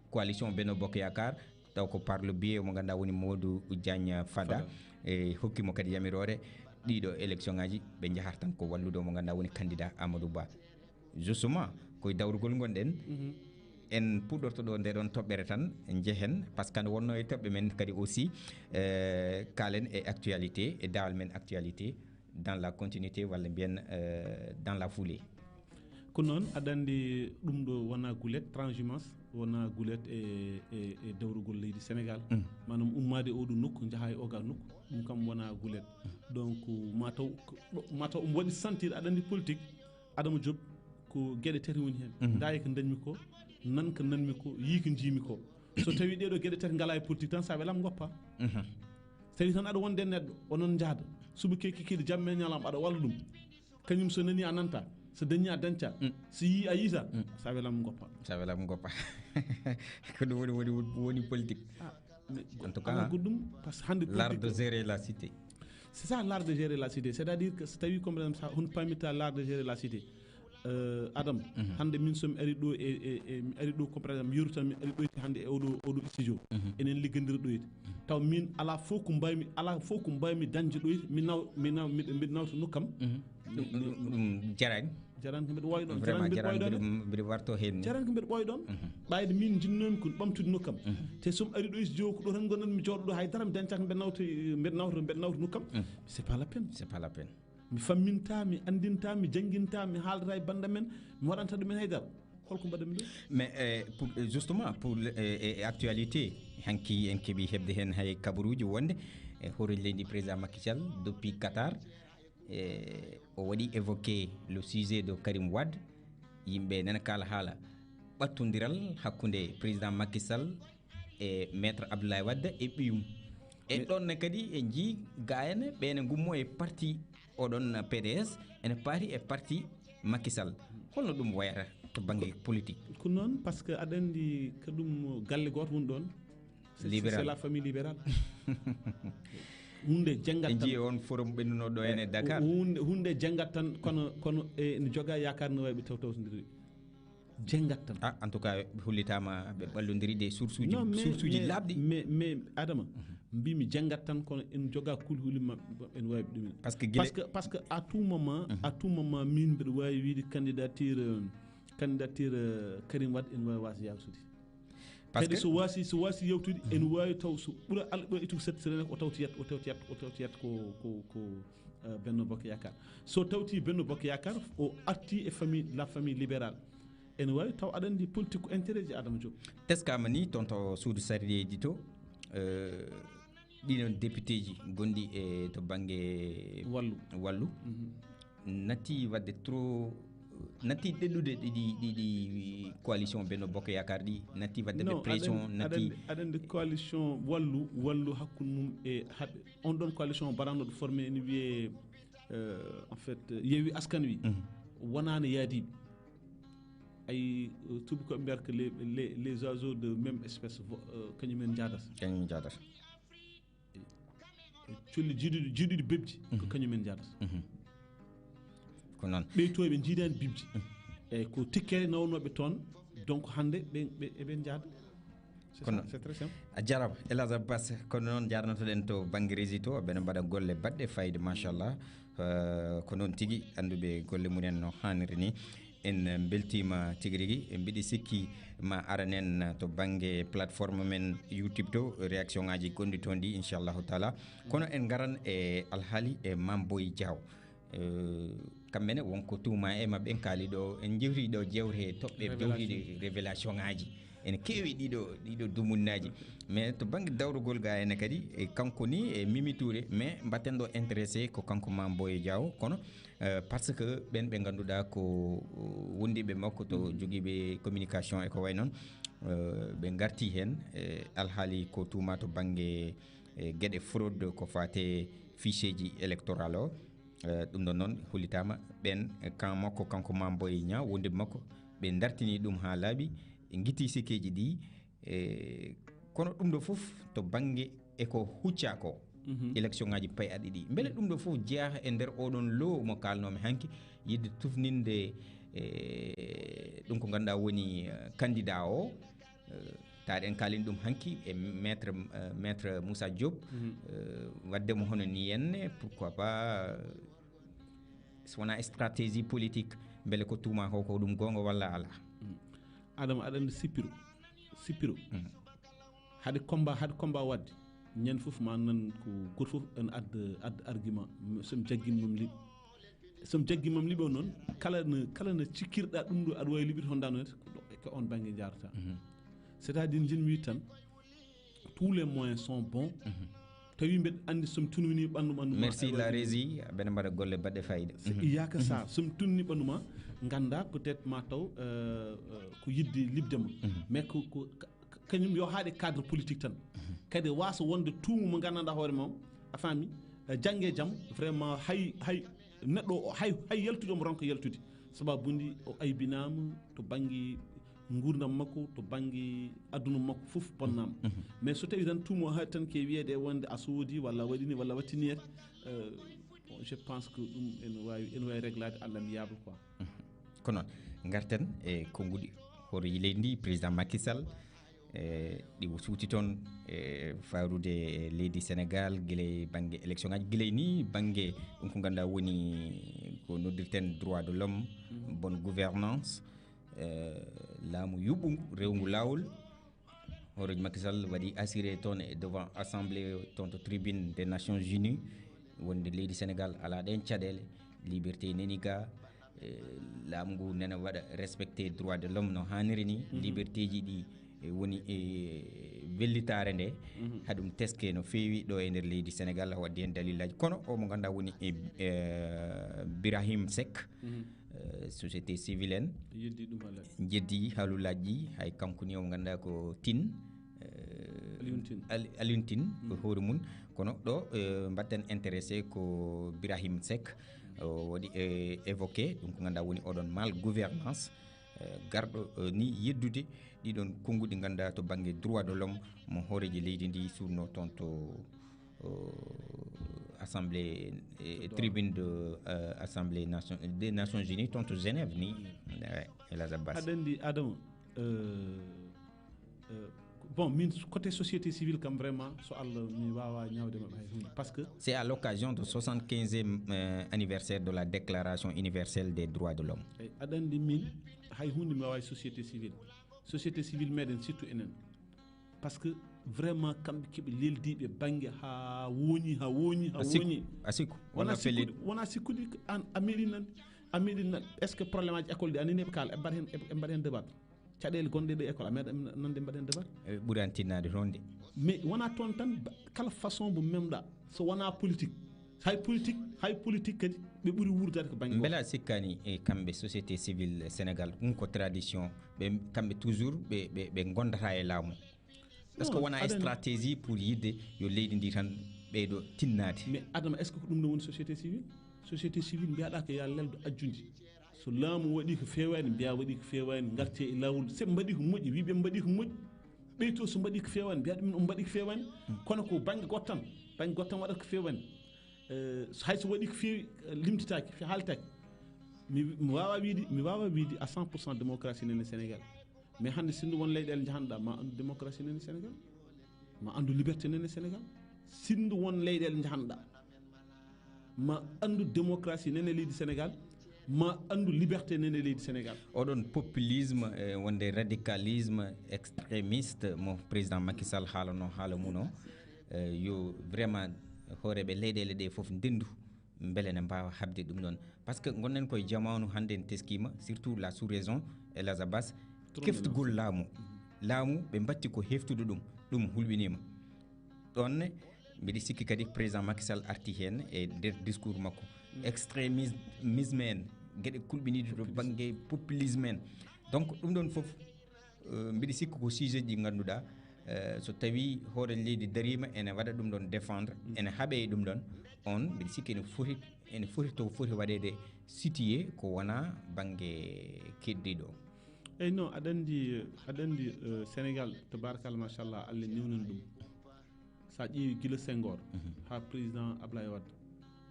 coalition Benno Bokk Yaakaar, taw ko par le biais mo ngannduɗaa woni Modou Diagne Fada. E hokki mo kadi yamiroore ɗiɗo élection ngaji ɓe njahata tan ko wallude o mo ngannduɗaa woni candidat Amadou Ba. Justement, koye dawrugol ngonɗen. En puɗɗorto ɗo nde ɗon toɓɓere tan, njehen, par ce que nde wonno e toɓɓe men kadi aussi, eh, kaalen e actualité, e dawal men actualité dans la continuité walla mbiyen eh, dans la foulée. Ko noon, aɗa anndi ɗum ɗo wona gulet, transhumance wona gulet e, e, e dawrugol leydi Sénégal. Maanaam ummaade oɗo nokku njaha e oga nokku, ɗum kam wona gulet. Donc mataw mataw omo waɗi sentir, aɗa anndi politique, Adama Diop, ko geɗe tati woni heen. Ndaye ko dañmi ko, nan ko nanmi ko, yii ko njiimi ko. So tawi ɗeɗo geɗe tati ngala e politique tan, sa welam goppa. So tawi tan aɗa wonde e neɗɗo, onon njahda suba kekki kiɗi jamme ñalam aɗa walla ɗum. Kañum so nani a nanta, so dañi a dañca, so yii a yiita, sa welam goppa. Sa welam goppa. Ko ɗum woni woni woni politique. En tout cas, goɗɗum, parce que hande l'art de gérer la cité. C'est ça l'art de gérer la cité, c'est à dire que so tawi comme ça, on pamita l'art de gérer la cité. Euh, Adam, hande min somi ari ɗo e, e, e mi ari ɗo comme par exemple yerutan mi ari ɗo hande e oɗo oɗo studio. Enen liggandir ɗo. Taw min ala fof ko mbawmi, ala fof ko mbawmi dañde ɗo mi naw mi naw mbiɗa nawta nokkam. Ɗum jarani. Jarani ko mbiɗa wawi ɗon. Vraiment jarani ko mbiɗa wawi ɗon. Mbiɗa warto hen. Jarani ko mbiɗa ɓooy ɗon. Ɓayde min jinnomi ko ɓamtude nokkam. Te somi ari ɗo e studio ko ɗo tan gonanmi jooɗo ɗo, haydara mi dañcaka mbiɗa nawta mbiɗa nawta mbiɗa nawta nokkam. C'est pas la peine. C'est pas la peine. Mi famminta, mi anndinta, mi jannginta, mi haaldata e bannda men, mi waɗanta ɗumen haydara. Holko mbaɗanmi ɗo? Mais eh, pour, eh, justement pour eh, eh, actualité, hanki en keɓi heɓde heen hay kabaruuji wonde e hoore leydi président Macky Sall depuis Qatar, eh, o waɗi évoqué le sujet de Karim Wade. Yimɓe nana kaala haala ɓattondiral hakkunde président Macky Sall e maître Abdoulaye Wade e ɓiyum. E ɗon ne kadi e njii gaayane ɓeene ngummo e parti oɗon P D S ene paati e parti Macky Sall. Holno ɗum wayata to bannge politique? Ko noon, parce que aɗa anndi ko ɗum galle gooto woni ɗoon. C'est, c'est la famille libérale. Hunde janngat tan. En njii on forum ɓennuno ɗo ene Dakar. Hunde, hunde janngat tan, kono, kono e, ene joga yaakaar no wawi ɓe taw tawtondiri. Janngat tan. Ah, en tout cas, ɓe hollitaama ɓe ɓallondiri de source uji, source uji laaɓɗi. Mais, mais Adama, mbimi janngat tan, kono en joga kulhuli maɓɓe, en wawi ɗumen. Parce que gila, parce que, parce que à tout moment, à tout moment, min mbiɗa wawi wiide candidature, euh, candidature, euh, Karim Wade ene wawi wasa yawtude. Parce que kadi so wasi, so wasi yewtude, ene wawi taw so ɓura Allah ɓura ittude sept semaine, o tawti yet, o tawti yet, o tawti yet ko, ko, ko, euh, Benno Bokk Yaakaar. So tawti Benno Bokk Yaakaar, o arti e famille, la famille libérale. Ene wawi taw aɗa andi politique ko intérêt ji, Adama Diop. Teskama ni toon to suudu sarɗiyeji to, euh, ɗiɗon député ji gonɗi e to banggue Wallu. Wallu. Mhm. Natti wadde trop, natti ɗeɗɗude ɗiɗi, ɗiɗi coalition Benno Bokk Yaakaar ɗi, natti wadde ɓe non, pression, aɗa andi, natti aɗa andi, aɗa andi coalition Wallu, Wallu hakkude mum e haɓe. On ɗon coalition mbaɗannoɗo formé ene wiyee, euh, en fait, euh, Yewwi Askan Wi. Mhm. Wonaano yaadiiɓe. Ay, euh, tubakoɓe mbiyata que les, les, les oiseaux de même espèce vo-, euh, kañum en njaadata. Kañum njaadata. Colli jiiduɗi, jiiduɗi bebji, ko kañum en njaadata. Mhm. Ko noon. Ɓeytoɓe njiidaani bibji. Mhm. Eyyi, ko tikkere nawnooɓe toon, donc hannde ɓe, ɓe, eɓe njaada. C'est ça, c'est très simple. A jarama, El Hadj Abbas, kono noon jarnotoɗen to banggue régie to, ɓeɗa mbaɗa golle baɗɗe fayida, machallah. Euh, ko noon tigui, anduɓe golle mumen no hanniri ni. En mbeltima tigui rigui, mbiɗi sikki ma aranen to banggue plateforme men YouTube to, réaction ngaji gonɗi toon ɗi, inchallahu taala. Kono en garan e alhaali e Mame Boye Diao. Euh, kamɓene wonko tuuma e mabɓe, en kaali ɗo, en jewti ɗo jewte toɓɓe jewtiɗe révélation ngaji. Ene keewi ɗiɗo, ɗiɗo dumunnaji. Mais to banggue dawrugol ga ene kadi, e kanko ni e Mimi Touré, mais mbatten ɗo intéressé ko kanko Mame Boye Diao, kono, euh, parce que ɓen ɓe ganduɗa ko, euh, wondiɓe makko to joguiɓe communication e ko way noon, euh, ɓe garti hen, e alhaali ko tuuma to banggue, e gueɗe fraude ko fate fichier ji électoral o. Eh, ɗum ɗon noon hollitaama ɓeen, eh, kan makko, kanko Mame Boye Niang, wonduɓe makko, ɓe dartini ɗum haa laaɓi, ɓe ngitti sikkeeji ɗi, eh, kono ɗum ɗo fof to bannge e ko huccaa ko, mhm, élection ŋaaji payɗi ɗi. Mbele ɗum ɗo fof jeyaa e nder oɗon lo mo kaalnoomi hanki, yiɗde tufninde, eh, ɗum ko ngannduɗaa woni, eh, candidat o, eh, taade en kaalin ɗum hanki e maître, eh, maître Moussa Diop, mhm, eh, waɗde mo hono ni henne, pourquoi pas, eh, so wonaa stratégie politique, mbele ko tuuma ko, ko ɗum goonga walla alaa? Mm. Adama, aɗa anndi sippiro, sippiro. Mm. Haade combat, haade combat waɗde, ñande fof ma nan ko gooto fof ene adda, adda argument. Somi jaggini mom liɓ-, somi jaggini mom liɓo noon, kala no, kala no cikkirɗa ɗum ɗo aɗa wawi liɓirde honda noon, ko ɗo, ko on banggue jarata. Mhm. C'est-à-dire, jin wi tan, tous les moyens sont bons. Mhm. Tawi mbeɗa anndi somi tunwini ɓanndu, ɓanndu ma, merci aɗa la wawi régie, aɓene mbaɗa golle baɗɗe fayida. So, mhm, iyaka sa, mhm, somi tunni ɓanndu ma, ganda peut-être ma taw, euh, euh, ko yidde liɓde ma. Mhm. Mais ko, ko, ka-, ka-, kañum yo haaɗe cadre politique tan. Mhm. Kadi wasa wonde tuuma mo gandanɗa hoore ma o, a faami, eh, jannge jam, vraiment hay, hay neɗɗo o, hay, hay yaltude omo ronka yaltude. Sababu ndi o aybinama to banggue nguurndam makko, to bannge aduna makko fof bonnaama. Mhm. Mais so tawii tan tuuma o haɗi tan ke wiyeede wonde a soodi walla a waɗini walla a wattini, euh, bon, je pense que ɗum ene waawi, ene waawi réglaade à l'amiable quoi. Mhm. Ko noon, ngarten e konnguɗi hoto leydi ndi, président Macky Sall, e ɗi suuti toon e faarude e leydi Sénégal, gila e bannge élection ngaji, gila e ni bannge ɗum ko ngannduɗaa woni ko noddirten droit de l'homme, mhm, bonne gouvernance, eh, laamu yuɓɓungu, rewngu laawol. Hooroojo Macky Sall waɗi assuré toon e devant assemblée toon to tribune des Nations Unies, wonde leydi Sénégal alaa ɗeen caɗeele, liberté nani ga, eh, laamu ngu nana waɗa respecté droit de l'homme no haaniri ni, mhm, liberté ji ɗi, eh, woni e wellitaare nde, mhm, haɗum teske no feewi ɗo e nder leydi Sénégal, waɗde heen dalillaji. Kono o mo ngannduɗaa woni e, eh, Birahim Seck, mhm, eh, société civile en. Yeddi ɗum haala. Jeddi haalulaaji ɗi, hay kanko ni o mo ngannduɗaa ko Tine, eh, Alioune Tine. Alioune Tine, hoore mum. Kono ɗo, eh, mbaɗten intéressé ko Birahim Seck, o waɗi, eh, évoqué ɗum ko ngannduɗaa woni oɗon mal gouvernance, eh, garɗo, eh, ni yeddude ɗiɗon konnguɗi ngannduɗaa to bannge droit de l'homme mo hooreejo leydi ndi suutnoo toon to, eh, assemblée, eh, tribune de, eh, assemblée nation, des Nations Unies toon to Genève ni. Eh, El Hadj Abbas. Aɗa anndi, Adama, eh, eh, bon, min, côté société civile kam, vraiment, so Allah, mi waawaa ñaawde maɓɓe hay huunde, parce que c'est à l'occasion de soixante-quinzième, euh, anniversaire de la Déclaration universelle des droits de l'homme. Eyi, aɗa anndi, min, hay huunde mi waawaa e société civile. Société civile meɗen, surtout enen, parce que vraiment kamɓe keɓe leldiiɓe bannge haa wooñi, haa wooñi, haa wooñi. A sikku, a sikku. Wona sikkude, wona sikkude ko an a meeɗi nan, a meeɗi nan. Est-ce que problème aji école ɗi, a nani eɓe kaala, eɓe mbaɗa heen, eɓe mbaɗa heen débat? Caɗeele gonɗe ɗe école, a meeɗa nande mbaɗen débat? Eɓe ɓuri an tinnaade toon de. Mais wona toon tan, ba-, kala façon mo memɗa, so wona politique. Hay politique, hay politique kadi, ɓe ɓuri wuurdaade ko bannge gooto. Mbela a sikkaani e kamɓe société civile Sénégal, ɗum ko tradition, ɓe, kamɓe toujours ɓe, ɓe, ɓe ngondata e laamu. Est-ce que wona stratégie pour yiɗde yo leydi ndi tan ɓeydo tinnaade? Mais Adama, est-ce que ko ɗum ɗo woni société civile? Société civile mbiyaɗa ko ya leldo ajjundi. So laamu waɗi ko feewaani, mbiya waɗi ko feewaani, ngarte e laawol. So ɓe mbaɗi ko moƴƴi, wi ɓe mbaɗi ko moƴƴi. Ɓeyto so mbaɗi ko feewaani, mbiya ɗum on mbaɗi ko feewaani. Kono ko bannge goɗɗo tan, bannge goɗɗo tan waɗata ko feewaani. Eh, so hay so waɗi ko feewi, eh, limtitaaki, fe-, haaltaaki. Mi, mi waawaa wiyde, mi waawaa wiyde à cent pour cent démocratie nene Sénégal. Mais hannde, sinno won leyɗeele njahanɗa, ma anndu démocratie nene Sénégal, ma anndu liberté nene Sénégal. Sinno won leyɗeele njahanɗa, ma anndu démocratie nene leydi Sénégal, ma anndu liberté nene leydi Sénégal. Oɗon populisme, eh, wonde radicalisme extrémiste mo président Macky Sall haalano haala mum o, eh, yo vraiment hooreeɓe leyɗeele ɗe fof ndendu mbele ne mbaawa haɓde ɗum ɗon. Parce que ngonɗen koye jamaanu hannde en teskiima, surtout la sous-région, e Las Abas, keftugol laamu. Laamu, ɓe mbatti ko heftude ɗum, ɗum hulɓiniima. Ɗoon ne, mbiɗa sikki kadi président Macky Sall arti heen e nder discours makko. Extrémisme en, geɗe kulɓiniiɗe to bannge populisme en. Donc, ɗum ɗoon fof, eh, mbiɗa sikki ko sujet ji ɗi ngannduɗaa, eh, so tawii hooreejo leydi dariima ene waɗa ɗum ɗoon défendre, ene haɓee e ɗum ɗoon, on mbiɗa sikki ene foti, ene foti to foti waɗeede situé ko wonaa bannge keddiiɗo. Eyi, non, aɗa anndi, aɗa anndi, eh, Sénégal, tabarakallah, machallah, Allah newnani ɗum. So a ƴeewi gila Senghor, haa président Ablaye Wade,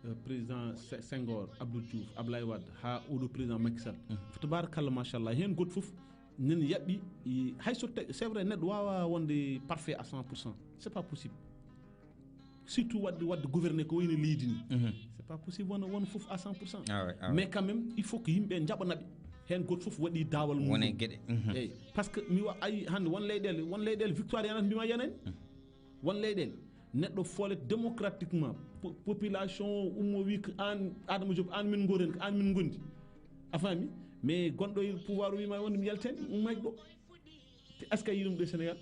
eh, président Se-, Senghor, Abdou Diouf, Ablaye Wade, haa oɗo président Macky Sall. Fa tabarakallah, machallah, heen gooto fof nani yaɓɓi, i, hay so tawi, c'est vrai, neɗɗo waawaa wonde parfait à cent pour cent. C'est pas possible. Surtout waɗde, waɗde gouverner ko wayno leydi ni. C'est pas possible wona, wona fof à cent pour cent. Ah ouais, ah ouais. Mais quand même, il faut que yimɓe njaɓana ɓe. Heen gooto fof waɗi daawal mum. Wone geɗe. Eyi, parce que mi wa-, ayi hannde won leyɗeele, won leyɗeele victoire yanata mbima yanani. Won leyɗeele neɗɗo foolet démocratiquement, po-, population o ummo wi ko an Adama Diop, an min ngoren, ko an min ngondi. A faami? Mais gonɗo e pouvoir o wima wonde mi yaltani, ummaji ɗo. Est-ce que a yii ɗum ɗo e Sénégal?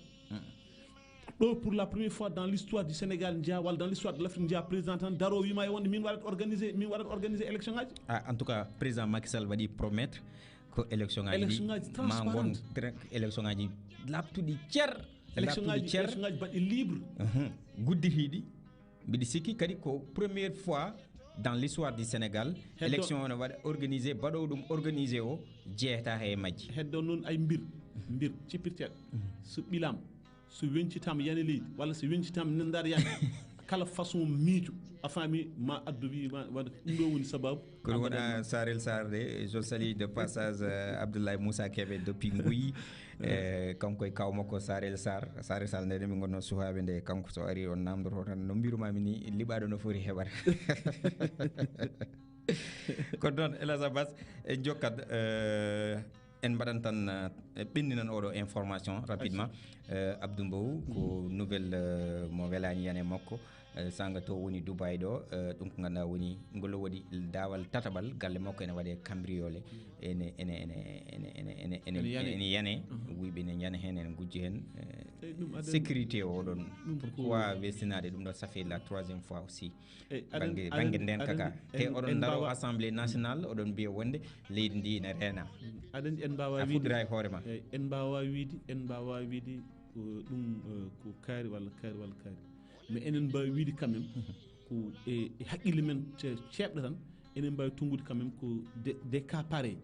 Ɗo, pour la première fois dans l'histoire du Sénégal, njiya, walla dans l'histoire de l'Afrique, njiya président tan daro wima e wonde min waɗat organiser, min waɗat organiser élection ngaji. Ah, en tout cas, président Macky Sall waɗi promettre ko élection ngaji ɗi ma ngon, élection ngaji laaɓtuɗi cer. Élection ngaji, élection ngaji baɗɗi libre. Gudditiiɗi. Mbiɗa sikki kadi ko première fois dans l'histoire du Sénégal, élection o ne waɗa organisé, baɗowo ɗum organisé o jeeyata e majji. Heddo noon ay mbir, mbir cippirteɗo. So ɓilam, so wencitama yani leydi, walla so wencitama nendar yani, kala façon miijo, a faami, ma addu wi, ma, waɗa ko ɗum ɗo woni sababu. Kono wona Sarel Sarr de, je salue de passage, euh, Abdoulaye Moussa Kébé depuis Nguy. Eh, kanko e kaw makko Sarel Sarr. Sarel Sarr nde min ngonno suhaaɓe nde, kanko so ari on namdoto tan no mbirumami ni liɓaɗo no foti heɓata. Ko ɗon, Elas Abbas, en jokkat, eh, en mbaɗan tan, eh, ɓendinan oɗo information rapidement. Eh, Abdou Mbow, ko nouvelle, eh, mo welani yane makko. Eh, sanga to woni Dubai ɗo, eh, ɗum ko ganduɗa woni ngol waɗi daawal tataɓal galle makko ene waɗe cambriolé, ene, ene, ene yane. Ene yane. Wuyɓe ene yane hen, ene gujji hen, eh, sécurité o ɗon. Pourquoi westinade ɗum ɗo? Ça fait la troisième fois aussi. Bangge, bangge nden kaka. Te oɗon daro Assemblée nationale, oɗon mbiya wonde leydi ndi ene reena. Aɗa andi en mbawa wiide, fuɗɗira e hoore ma. Eyi, en mbawa wiide, en mbawa wiide Ko ɗum, eh, ko kaari walla kaari walla kaari. Mais enen mbaawi wiide quand même, ko e, e haqqille men ce-, ceeɓɗo tan, enen mbaawi tonngude quand même ko des, des cas pareil.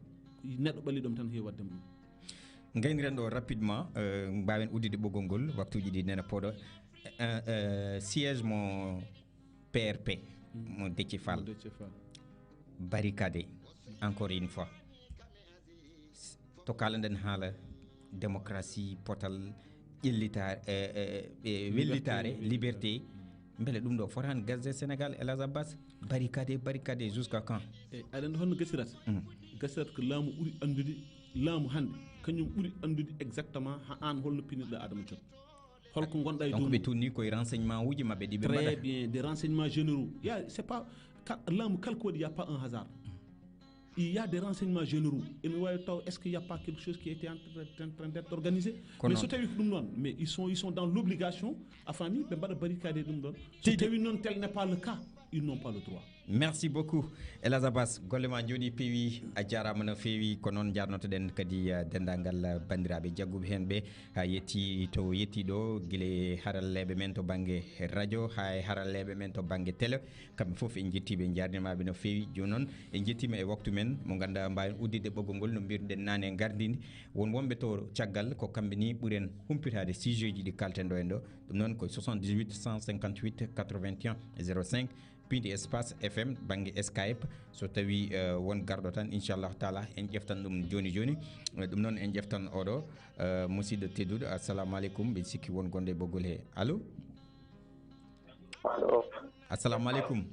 Neɗɗo ɓalliɗo mo tan heewi waɗde mo ɗum. Ngayniren ɗo rapidement, eh, mbaawen uddide ɓoggol ngol, waktuuji ɗi nena pooɗo. Eh, eh, siège mo P R P, mo Déthié Fall. Mo Déthié Fall. Barricade, encore une fois. S-, to kaalanden haala démocratie, potal, ƴellitaare, eh, eh, eh, wellitaare, liberté, liberté. Mbele ɗum ɗo fotaani gasde Sénégal, El Hadj Abbas? Barricade, barricade, jusqu'à quand? E aɗa anndi honno gasirata? Mm. Gasirata ko laamu ɓuri anndude, laamu hannde, kañum ɓuri anndude exactement haa aan holno pinirɗa Adama Diop. Holko ngonɗa e donc dow ɓe mum? Tunni koye renseignement uji maɓɓe ɗi ɓe très mbaɗa. Bien, des renseignements généraux. Ya, c'est pas, ka-, laamu kala ko waɗi, y a pas un hasard. Il y a des renseignements généraux. Ene wawi taw, est-ce qu'il y a pas quelque chose qui était en train, en train d'être organisé? Mais so tawi ko ɗum noon, mais ils sont, ils sont dans l'obligation, a faami, ɓe mbaɗa barricade e ɗum ɗon. So tawi noon tel n'est pas le cas, ils n'ont pas le droit. Merci beaucoup, Elhadj Abbas. Golle ma njooɗi, peewi, a jaaraama no feewi. Ko noon njaarnotoɗen kadi, eh, denndaangal, eh, banndiraaɓe jagguɓe heen ɓe, haa yetti to yetti ɗo, gila e haralleeɓe men to bannge radio, haa e haralleeɓe men to bannge télé. Kamɓe fof en njettii ɓe, en njaarniima ɓe no feewi. Jooni noon, en njettiima e waktu men mo ngannduɗaa mbaawen udditde ɓoggol ngol, no mbiruɗen naane, ngardiindi. Won wonɓe to caggal, ko kamɓe nii ɓuri en humpitaade sujet ji ɗi kaalten ɗo en ɗo. Ɗum noon ko soixante-dix-huit cent cinquante-huit quatre-vingt-un zéro cinq, piindi Espace F M bannge Skype. So tawii, eh, won garɗo tan, inchallahu taala, en ƴeftan ɗum jooni jooni. Eh, ɗum noon en ƴeftan oɗo, eh, musidɗo tedduɗo. Assalamu aleykum. Mbiɗa sikki won gonɗo e ɓoggol he. Allo? Allo. Assalamu aleykum.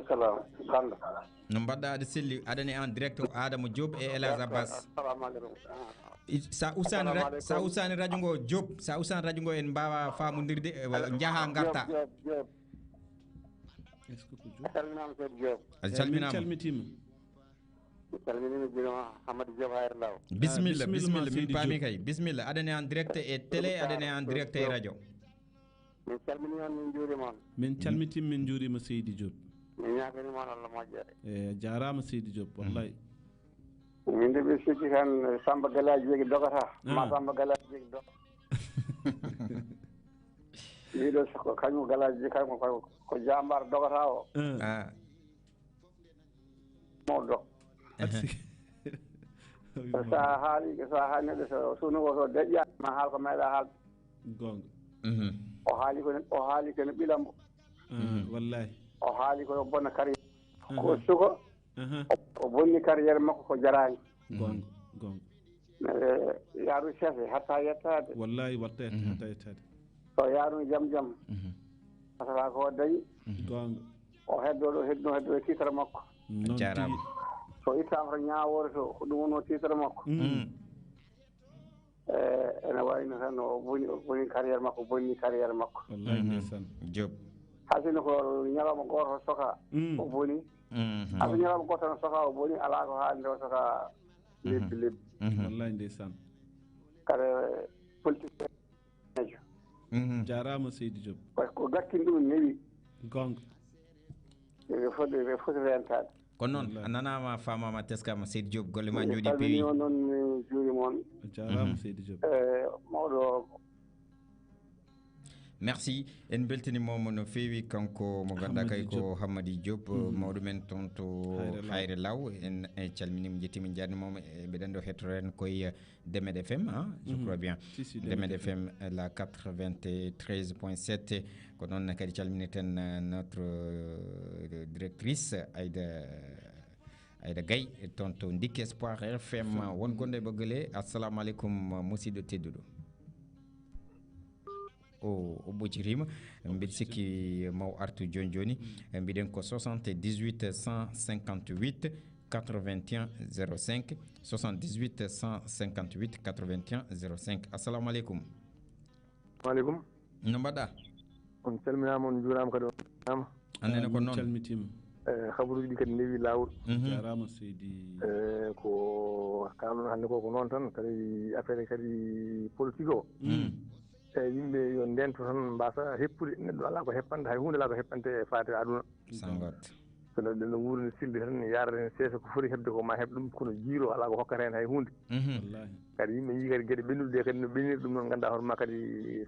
Salam. Kanda. No mbaɗɗa, aɗa selli? Aɗa ne en direct ko Adama Diop e Elhadj Abbas. Assalamu aleykum. I-, sa usaani ra-, sa usaani radio ngo, Diop, sa usaani radio ngo, en mbaawa faamondirde, eh, njaha ngarta. Diop, Diop, Diop. Est-ce que ko Diop? A salminaama, Seydi Diop. A salminaama. Min calmitiima. Mi salminiima, jino Hamadi Diop Hayre Law. Bismilla, ah, bismilla, bismilla, min Seydi paami Diop. Kay. Bismilla, aɗa ne en direct e télé, aɗa ne en direct e radio. Min calminii on, min njuuriima on. Min calmitiima, min njuuriima Seydi Diop. Min ñaaganii ma on Allah moƴƴere. E, a jaaraama Seydi Diop, wallay. Min de mbiɗa sikki tan Samba Galaji Jeegi dogata. Ah. Ma Samba Galaji Jeegi dog-, wiɗo so ko kañum Galaji Jeegi, kañum ko, ko jambar dogata o. Ah. Ah. Mawɗo. Aɗa sikki. So a haali, so a haali neɗɗo, so suuna o so deƴƴa, ma haal ko meeɗa haal. Goonga. Mhm. O haali ko ne, o haali ko ne ɓilambo. Ah, mhm. Wallahi. O haali ko bona carrière. Aha. Ko suko. Aha. O, o bonni carrière makko ko jaraani. Goonga, goonga. Eh, yaaru seese hatta yettaade. Wallahi, watta yetta-, mhm, hatta yettaade. So yaaru jam jam. Mhm. Asata ko o dañi. Mhm. Goonga. O heddo ɗo, heddo, heddo e titre makko. Noon jaaraama. Tigi. So ittaama to ñaawoore to, ko ɗum woni titre makko. Mm. Mm. Eh, ene wayi no tan o boni, o boni carrière makko, bonni carrière makko. Wallahi, mhm, ndeysaan. Diop. Hay sinno ko ñalawma gooto soka, mm, o boni. Mhm. Hay so ñalawma gooto tan soka, o boni, alaa ko haali nde o soka, mhm, lebbi, lebbi. Mhm. Wallahi, ndeysaan. Kadi politique. Mhm. Jaaraama, Seydi Diop. Parce que ko gakkin ɗum newi. Goonga. Ɓe foti, ɓe foti rentaade. Kono noon, wallahi, a nanaama, faamaama, teskaama, Seydi Diop, golle ma njooɗi, peewi. Min calminii on noon, min njuuriima on. A jaaraama, mhm, Seydi Diop. Eh, mawɗo o. Merci. En mbeltiniima mo no feewi, kanko mo ngannduɗaa kay ko Hammadi Diop. Hammadi Diop, mhm, mawɗo men toon to Hayre Law. Hayre Law. En, en calminiima, njettiima, njaarniima mo. E, mbeɗa anndi o heɗotoo en koye Demed F M, ah, je, mhm, crois bien. Si, si, Demed F M. Demed F M, la quatre-vingt-treize point sept. Ko noon kadi calminirten, euh, notre, euh, directrice, Aïda, Aïda Gaye, toon to Ndikki Espoir F M. Won gonɗo e ɓoggol he. Assalamu aleykum, musidɗo tedduɗo. O, o ɓoccitiima. Mbiɗa sikki ma o artu jooni jooni. Mm. Mbiɗen ko soixante-dix-huit cent cinquante-huit quatre-vingt-un zéro cinq, soixante-dix-huit cent cinquante-huit quatre-vingt-un zéro cinq. Assalamu aleykum. Wa aleykum. No mbaɗɗa? On calminaama, on njuuraama kadi, on calminaama. Aan ne ko noon. Calmitiima. Eh, habaruuji ɗi kadi ndewi laawol. Mhm. Jaaraama, Seydi. Eh, ko kaalɗon hannde ko, ko noon tan, kadi affaire kadi politique o. Mm. Eeyi, yimɓe yo ndento tan, mbaasa heppude. Neɗɗo alaa ko heppanta, hay huunde alaa ko heppanta e faade aduna. Sangot. Kono ɗen no wuurni silde tan, yaarata heen seesa, ko foti heɓde ko ma heɓ ɗum, kono jiiro alaa ko hokkata heen hay huunde. Kadi yimɓe njii kadi geɗe ɓennuɗe ɗe kadi no ɓenniri, ɗum noon ngannduɗaa hoore ma kadi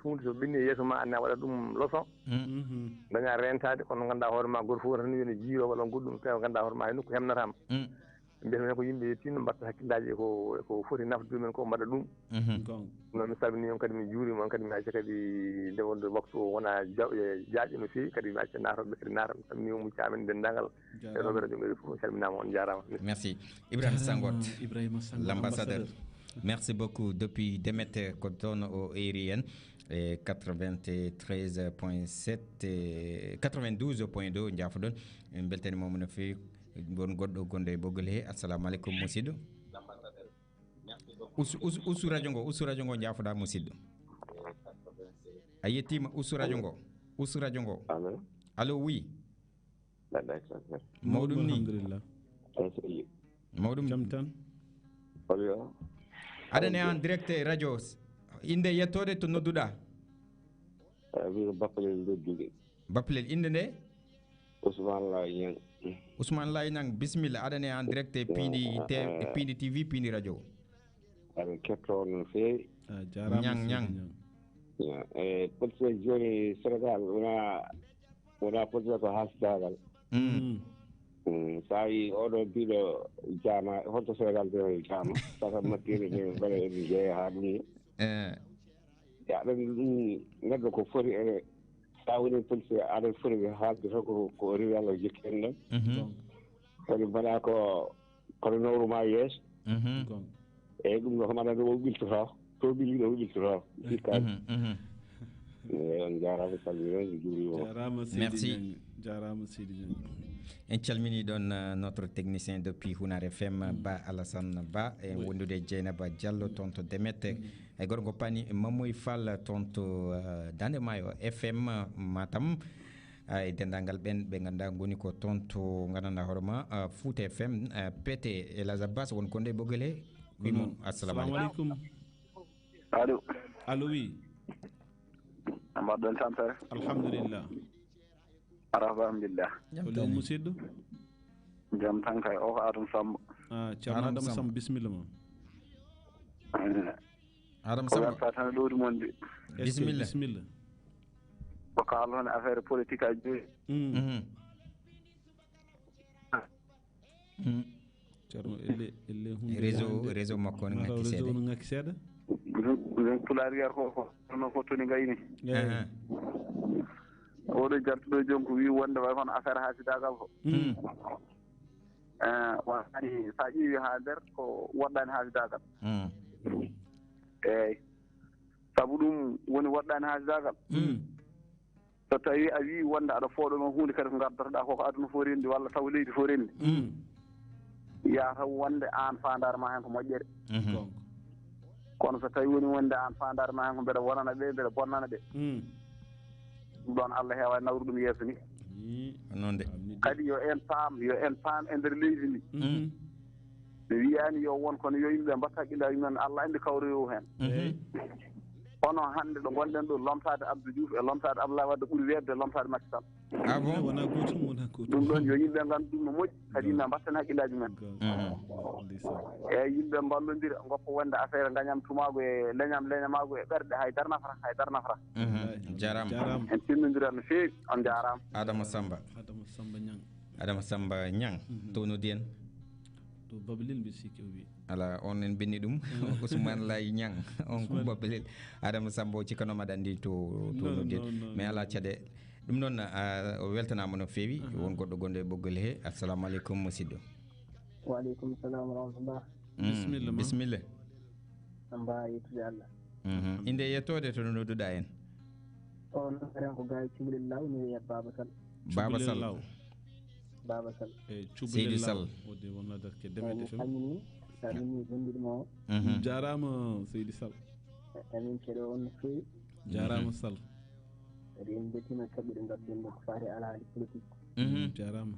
huunde so ɓenni e yeeso ma, anne a waɗat ɗum leçon. Daña rentaade, kono ngannduɗaa hoore ma gooto fof tan yo ne jiiro walla goɗɗum, tawa ngannduɗaa hoore ma hay nokku hemnataama. Mbiyatmi tan ko yimɓe yo tinno mbatta hakkillaaji e ko, e ko foti nafde ɗumen ko, mbaɗa ɗum. Ɗum noon mi salminii on kadi, mi juuriima on kadi, mi acca kadi nde wonde waktu o wona ja-, e jaaƴe no feewi, kadi mi acca naatooɓe kadi naata. Mi salminii on, mi calmini denndaangal heɗooɓe radio ngo fof, mi salminaama, on njaaraama. Merci. Ibrahima Sangot, Ibrahima Sangot, l'ambassadeur. Merci beaucoup. Depuis Demet, ko toon o eeri en e quatre-vingt-treize point sept, e quatre-vingt-douze point deux, njaafoɗon. En mbeltaniima mo no feewi. Won goɗɗo gonɗo e ɓoggol he. Assalamu aleykum, musidɗo. Usu, usu, usu radio ngo, usu radio ngo, njaafoɗaa, musidɗo. A yettiima, usu radio ngo. Usu radio ngo. Allo. Allo, oui. Mbaɗɗa e tampere. Mawɗum ni. Alhamdulillah. On selli. Mawɗum. Jam tan. Hol yo? Aɗa ne en direct e radio. Innde, yettoode, to nodduɗaa? Eh, min ko Bappalel noddude. Bappalel, innde nde? Ousmane Laye Niang. Ousmane Laye Niang, bisimilla. Aɗa ne en direct e Piindi, ah, te-, ah, Piindi T V, Piindi radio. Aɗa ketto on no feewi. A jaaraama, Niang, Seydi Niang. Niang. Ya, e politique jooni Sénégal wona, wona politique ko haasidaagal. Mm. Mm. Mm, so a yii oɗo biɗo jaama, holto Sénégal de jaama? Saka makkiri de mbaɗa eɗen jeeya haa ɗum ni. Eh. Ya, ɗum, ɗum neɗɗo ko foti e, so a woni politique, aɗa foti haalde tan ko, ko rewi Allah jokki en ɗon. Mhm. Kadi mbaɗa ko, kono nawru ma yeeso. Mhm. Eyyi, ɗum ɗo kam aɗa ɗo o ɓiltoto, to ɓili ɗo o ɓiltoto. Hikka. Mhm, mhm. Eyyi, on jaaraama, salmina, mi juuriima. Jaaraama, Seydi Merci. Ñaŋ. Jaaraama, Seydi Ñaŋ. En calmini ɗon, euh, notre technicien depuis Hunar F M, Mm. Ba Alassane Ba, e Oui. wondude e Dieynaba Diallo, toon to Demet. Mm. E gorko Pani Mamoy Fall, toon to, euh, Dande Maayo F M, Matam. Ah, e denndaangal ɓeen ɓe ngannduɗaa ngoni ko toon to nganndanɗaa hoore ma, ah, Fouta F M, ah, P T El Hadj Abbas won ko nde ɓoggol he. Wi mo, assalamu aleykum. Allo. Allo, wi. A mbaɗɗon tampere? Alhamdulillah. Alhamdulillah. Jam Hol tan. Musidɗo? Jam tan kay. O ko Adama Samba. Ah, Ceerno Adama Adama Samba. Samba, bisimilla ma. Eh, Adama ko Samba. Welta tan e ɗowdi mon de. Est-ce que Bisimilla. Bisimilla. Ko kaalon affaire politique aji joyi. Mm. Mhm. Mm. Ceerno, elle, elle hunde Réseau, hannde. Réseau makko ne Mataw ŋakki réseau seeɗa. No ŋakki seeɗa. Minen, minen pulaar wiyata ko, ko, no ko toni ngayni. Eyi. Aha. Oɗo jartuɗo joom ko wi wonde way kono affaire haasidaagal ko. Mm. Eh, wonani, so a ƴeewi haa nder ko woɗɗaani haasidaagal. Mm. Eyi. Sabu ɗum woni woɗɗaani haasidaagal. Mm. So tawii a wii wonde aɗa fooɗo noon huunde kadi ko ngardotoɗaa ko, ko aduna fof renndi walla taw leydi fof renndi. Mm. Yaa taw wonde aan faandaare ma heen ko moƴƴere. Mhm. Gonga. Kono so tawii woni wonde aan faandaare ma heen ko mbeɗa wonana ɓe, mbeɗa bonnana ɓe. Mm. Ɗum ɗoon Allah heewa nawru ɗum yeeso ni. Ii. Noon de. Amin. Kadi yo en paam, yo en paam e nder leydi ndi. Mhm. Mi wiyaani yo won, kono yo yimɓe mbatta hakkillaaji mumen, Allah anndi kawroyo heen. Mhm. Eyi. Kono hannde ɗo ngonɗen ɗo, lomtaade Abdou Diouf e lomtaade Abdoulaye Wade ɓuri weeɓde lomtaade Macky Sall. Ah bon? Wona gootum, wona gootum. Ɗum ɗoon yo yimɓe nganndu ɗum no moƴƴi, kadi yimɓe mbatta hakkillaaji mumen. Mhm. Eeyi, yimɓe mballondira, ngoppa wonde affaire ngañam tumaagu e leñam leñamaagu e ɓerɗe, hay dara nafata, hay dara nafata. Mhm. Wallaahi. Jaaraama. Jaaraama. En tinnondira no feewi, on njaaraama. Adama Samba. Adama Samba Ñang. Adama Samba Ñang. Mhm. To noddi en? To Babalel, mbiɗa sikki o wi. Ala, on en ɓenni ɗum. Ousmane Lay Ñang. On ko Ousmane. Babalel. Adama Samba o cikkanoo mbaɗa anndi to, to Non, noddi en. Non, non, Mais non. Ala caɗe. Ɗum noon, a, o weltanaama no feewi. Aha. Won goɗɗo gonɗo e ɓoggol he. Assalamu aleykum, musidɗo. Wa aleykum salam wa rahmatullah. Mm, Bisimilla ma. Bisimilla. Amba yettude Allah. Mhm. Inde e yettoode to nodduɗaa en? O, no ren ko gaay Cubalel Law, mi wiyee Baba Sall. Baba Cubalel Sall. Law. Baba Sall. E, Cubalel Seydi Law. Sall. Wonde wonno darke Demet Eyi, F M. Amini, amini, gondiɗo mo. Mhm. Jaaraama, Seydi Sall. E, amin, keɗo on no feewi. Jaaraama, Mhm. Sall. Kadi en mbeltiima e kaɓɓude ngadduɗen ɗo ko faati e alhaali politique. Mhm. Mm, jaaraama.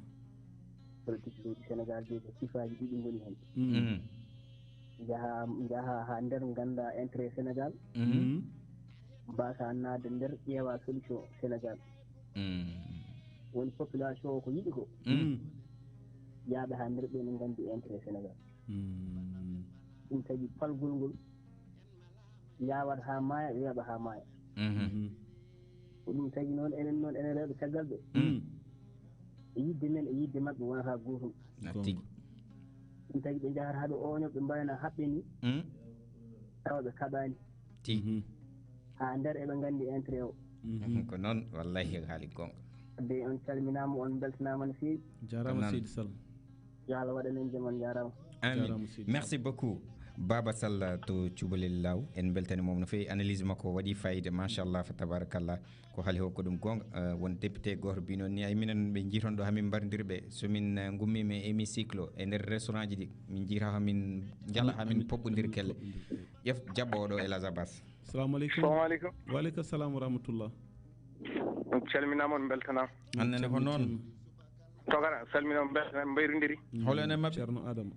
Politique leydi Senegaal de ko sifaaji ɗiɗi ngoni heen. Mm. Mhm. Njaha, njaha haa nder ngannda intérêt Senegaal. Mhm. Mm. Mbasa naatde nder ƴeewa solution Senegaal. Mm. Woni population o ko yiɗi ko. Mm. Mm. Yaaɓe haa nder ɓe, min nganndi intérêt Sénégal. Ɗum tagi palgol ngol, yaawat haa maaya, weeɓa haa maaya. Ko ɗum tagi noon, enen noon, enen rewɓe caggal ɓe, e yidde men e yidde maɓɓe wonata gootum. Tigi. Ɗum tagi ɓe njahata haa ɓe ooño, ɓe mbayna haɓɓe ni, tawa ɓe kaɓaani. Tigi. Haa nder eɓe nganndi intérêt o. Ko noon, wallahi, haali goonga. Adde on calminaama, on mbeltanaama no feewi. Jaaraama, Seydi Sall. Yo Allah waɗan en jam, on njaaraama. Amin. Merci beaucoup. Baba Sall to Cubalel Law, en mbeltani moom no feewi. Analyse makko waɗi fayida, machallah, fa tabarakallah. Ko haali o ko ɗum goonga. Eh, won député gooto mbino ni, ay minen ɓe njiiton ɗo hamin mbardir ɓe. So min, eh, ngummiima e hémicycle o, e nder restaurant ji ɗi, min njiita hamin njala, hamin poɓɓondir kelle. Ƴef jaɓɓo oɗo e Lazabas. Salamu aleykum. Salamu aleykum. Wa aleykum salam wa rahmatullah. On calminaama, on mbeltanaama. Annene ko noon. Togara, salmina, on mbeltanaama, mbayrondiri. Hol ene maɓɓe? Ceerno Adama.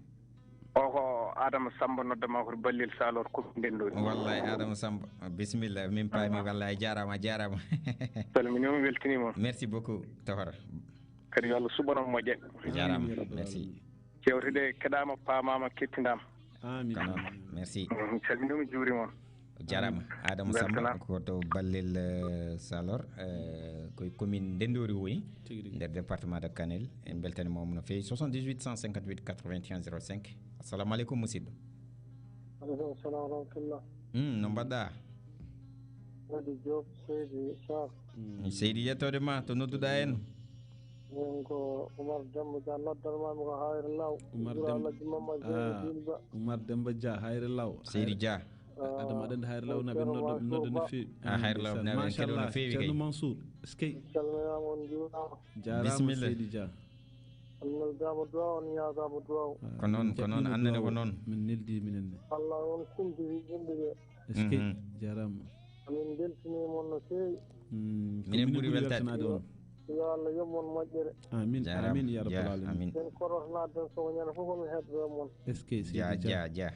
O ko Adama Samba, noddama ko Ballel Salor, commune Ndenndori. Wallahi, Adama Samba. Bisimilla, min paami, wallahi, a jaaraama, a jaaraama. Salminiima, weltiniima. Merci beaucoup, Tafara. Kadi yo Allah suɓan on moƴƴere. A jaaraama, merci. Jewteɗe keɗaama, paamaama, kettindaama. Amin. Merci. Mhm, calminiima, juuriima on. O jaaraama. Adama Samba ko to Ballel, eh, Salor, eh, ko e commune Ndenndori woni, tigi, tigi, nder département de Kanel. En mbeltaniima mo no feewi. Soixante-dix-huit cent cinquante-huit quatre-vingt-un zéro cinq. Assalamu aleykum, musidɗo. Aleykum salam wa rahmatullah. Hmm, no mbaɗɗa? Seydi Diop, Seydi Sarr. Hmm. Seydi, yettoode ma to nodduɗa en. Min ko Oumar Demba Dia, noddanmaami ko Hayre Law. Oumar Wuro Demba. Alhaji Mamadou Zeynal, ah, Dine Ba. Oumar Demba Dia, Hayre Law. Seydi Dia. Ah, Adama, aɗa anndi Hayre Law na ɓe Ceerno nodda, Mansour nodda no Ba. Feewi. Ah, Hayre Law na ɓe keɗo no feewi kay. Ceerno Mansour. Eskey. Calminaama, on njuuraama. Jaaraama, bisimilla. Seydi Dia. On neldaama duwaaw, on ñaagaama duwaaw. Ah, ko noon, ko noon, annene ko noon. Min neldi minen ne. Allah on kumpi yimɓe ɓe. Eskey, mhm, jaaraama. Amin mbeltanii mon no feewi. Mm, minen ɓuri weltaade on. Yo Allah yoɓ mon moƴƴere. Amin, amin, ya rabbal alamin. Amin. Min korotanaade tan, so ko ñande fof ko min heɗoto mon. Eskey, Seydi Dia. Dia, Dia.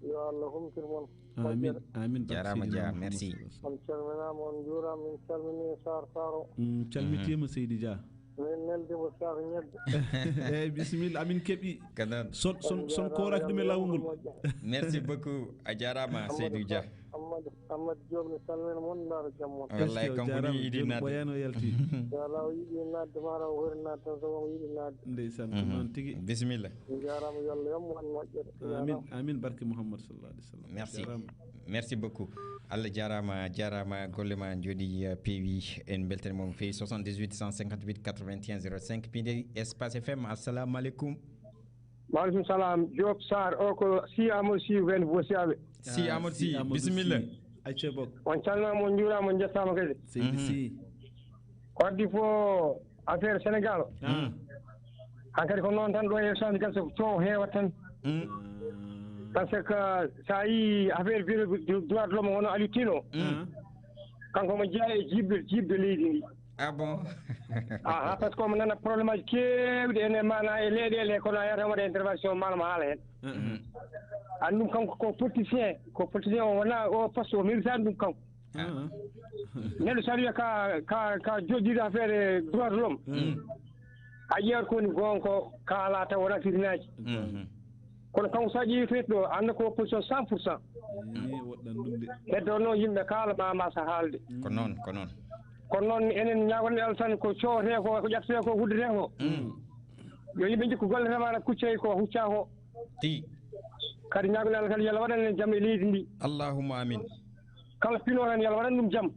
Yo Allah humtir mon. Amin, moƴƴere. Amin, barke jaaraama, Seydina Dia, Muhammad, merci, sallallahu alaihi wasallam. On calminaama, on njuuraama, min calminii Sarr Sarr o. Mm, calmitiima, mhm, Seydi Dia. Min neldi mo saako ñebbe. Eeyi, bisimilla, amin keɓi. Ko noon. Son, son, son kooraaki ɗum e laawol ngol. Merci beaucoup. A jaaraama, Seydou Dia. Amadou, Amadou Diop ne salmina mon, ndaara jam mon. Wallaay, kanko ni yiɗi naatde. Ɓooyaani o yalti. Yo Allah, o yiɗi naatde, maa o hori naatde tan, so o yiɗi naatde. Ndeysaan, ko noon tigi. Bisimilla. On njaaraama, yo Allah yoɓ mon moƴƴere. Amin, amin, barke Muhammad sallallahu alaihi wasallam. Merci. Merci beaucoup. Allah jaaraama, jaaraama, golle ma njooɗi, eh, peewi. En mbeltanii mo feewi. Soixante-dix-huit cent cinquante-huit quatre-vingt-un zéro cinq, piindi Espace F M. Assalamu aleykum. Maaleykum salam. Diop Sarr, o ko Si Amadou Si, Ven Bosiyaaɓe. Si Amadou Si, bisimilla. Acce bok. On calminaama, on njuuraama, on njettaama kadi. Seydi Si. Ko addi fof affaire Sénégal. Hankadi ko noon tan ɗo e Saudi Galse ko coow heewat tan. Par ce que so a yii affaire biro droit de l'homme hono Aliou Tine o, kanko mo jeyaa e jiiɓde, jiiɓde leydi ndi. Ah bon? Aha, par ce que omo nana probléme aji keewɗi ene maana e leyɗeele he, kono a yiyata waɗa intervention maana mo haala heen. Anndi ɗum kanko ko politicien, ko politicien o wona o poste o méritaani ɗum kanko. Neɗɗo so a wiya ka, ka, ka jojjiri affaire droit de l'homme, a ƴeewat ko woni goonga ko kaala taw wona fitinaaji. Kono kanko so a ƴeewi to ɗo, annda ko opposition cent pour cent. Heddo noon yimɓe kaala ma, ma sa haalde. Ko noon, ko noon. Kono noon enen ñaagoɗen Allah tan ko coowetee ko, ko ƴettee ko, huddetee ko. Yo yimɓe njikku golle tan maana kuccay ko huccaa ko. Ti. Kadi ñaagoɗen Allah kadi yo Allah waɗan en jam e leydi ndi. Allahumma amin. Kala pinoowo heen yo Allah waɗan ɗum jam.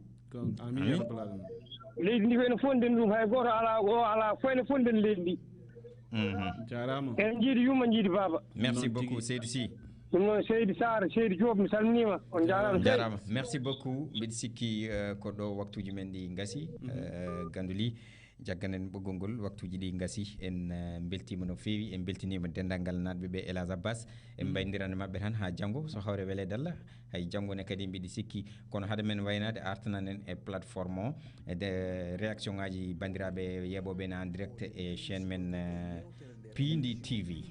Amin ya rabbal alamin. Leydi ndi ko enen fof ndenndi ɗum, hay gooto alaa, o alaa, fof enen fof ndenndi leydi ndi. Jaaraama. Eɗen njiidi yumma, njiidi baaba. Merci beaucoup, Seydou Sy. Ɗum noon, Seydi Sarr, Seydi Diop, mi salminiima. On njaaraama. Jaaraama. Merci beaucoup. Mbiɗa sikki, eh, ko ɗo waktuuji men ɗi ngasi, eh, Ganduli. Jagganen ɓoggol ngol, waktuuji ɗi ngasi. En, eh, mbeltiima no feewi, en mbeltiniima denndaangal naatɓe ɓe, El Hadj Abbas. En mbayndiran e maɓɓe tan haa janngo, so hawre weleede Allah. Hay janngo ne kadi mbiɗi sikki, kono hade men waynaade, artanan en e plateforme o, e de réaction ngaaji banndiraaɓe yeeɓooɓe en en direct e chaîne men, eh, Piindi T V.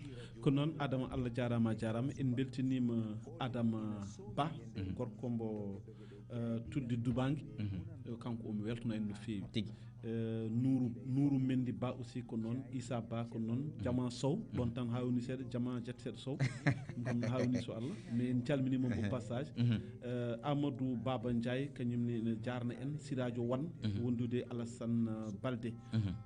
Ko noon, Adama, Allah jaaraama, a jaaraama. En mbeltiniima Adama Ba, gorko mbo, eh, Tuddi Dubaange. Eh, kanko omo weltano en no feewi. Tigi. Eh, Nuuru Nuuru Mendy Ba aussi ko noon, Issa Ba ko noon, Jama Sow ɗoon tan haawni seeɗa, Jama Jet Set Sow ɗum kam haawni so Allah. Mais en calminii mo au passage. Eh, Amadou Baba Ndiaye kañum ne ene jaarna en, Siradio Wan wondude Alassane, eh, Balde.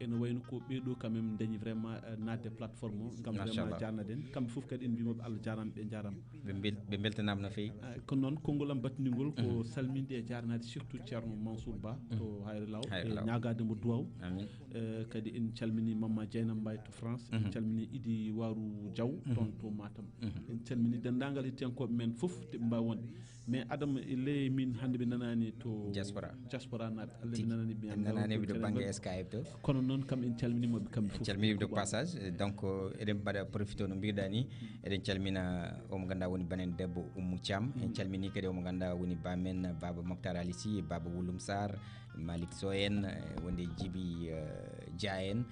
Ene wayno ko ɓeeɗo quand même dañi vraiment, eh, naatde plateforme o ngam vraiment jaarnade en. Kamɓe fof kadi en mbimaɓe Allah jaarama, ɓe jaarama. Ɓe mbel- ɓe mbeltanaama no feewi. Ah, ko noon konngol am battiningol ko salminde e jaarnaade surtout Ceerno Mansour Ba to Hayre Law, e ñaagaade mo duwaw. Amin. Eh, kadi en calmini Mamma Dieynaba Mbaye to France, en calmini Idi Waru Diaw toon to Matam. En calmini denndaangal hettiyankooɓe men fof te ɓe mbaawi wonde. Mais Adama e ley min hannde ɓe nanaani to diaspora, diaspora naaɓe, Allah ɓe nanaani ɓe en nanaani ɓe to bannge Skype to. Kono noon kam en calminiima ɓe kamɓe fof. Calminiima de passage. Donc eɗen mbaɗa profito no mbiɗa ni, eɗen calmina omo ganduɗa woni banen debbo Oumou Thiam. En calmini kadi omo ganduɗa woni bamen Baba Moctar Ali Sy, Baba Wulum Sarr, Malick Sow en, eh, wonde Djiby, eh, Dia en,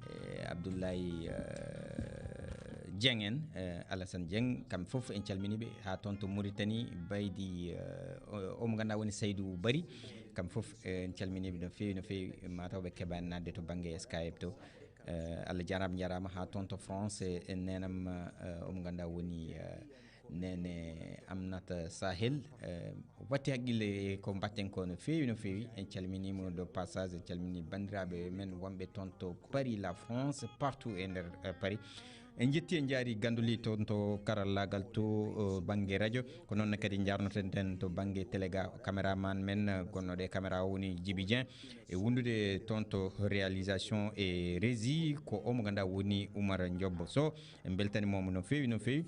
eh, Abdoulaye, eh, Dieng en, eh, Alassane Dieng, kamɓe fof en calminiɓe ha toon to Mauritanie, Baydi, eh, o- omo ganduɗa woni Saydou Bari, kamɓe fof en calminiɓe no feewi no feewi, mataw ɓe keɓani nadde to bangge Skype to. Eh, Allah jarama jarama ha toon to France, eh, en nenam, eh, omo ganduɗa woni, eh, Nene Amnata Sahel, eh, watti haqqille ko mbatten ko no feewi no feewi. En calminimo de passage, en calmini bandiraɓe men wonɓe toon to Paris, la France, partout e nder, eh, Paris. En jetti, en jaari ganduli toon to karallagal to, eh, bangge radio. Ko noon kadi jarnoten den to bangge téléga, caméraman men, eh, gonnoɗo e caméra o woni Djiby Dieng. E wondude toon to réalisation e régie ko omo ganduɗa woni Oumar Diop Sow. En beltanimomo no feewi no feewi.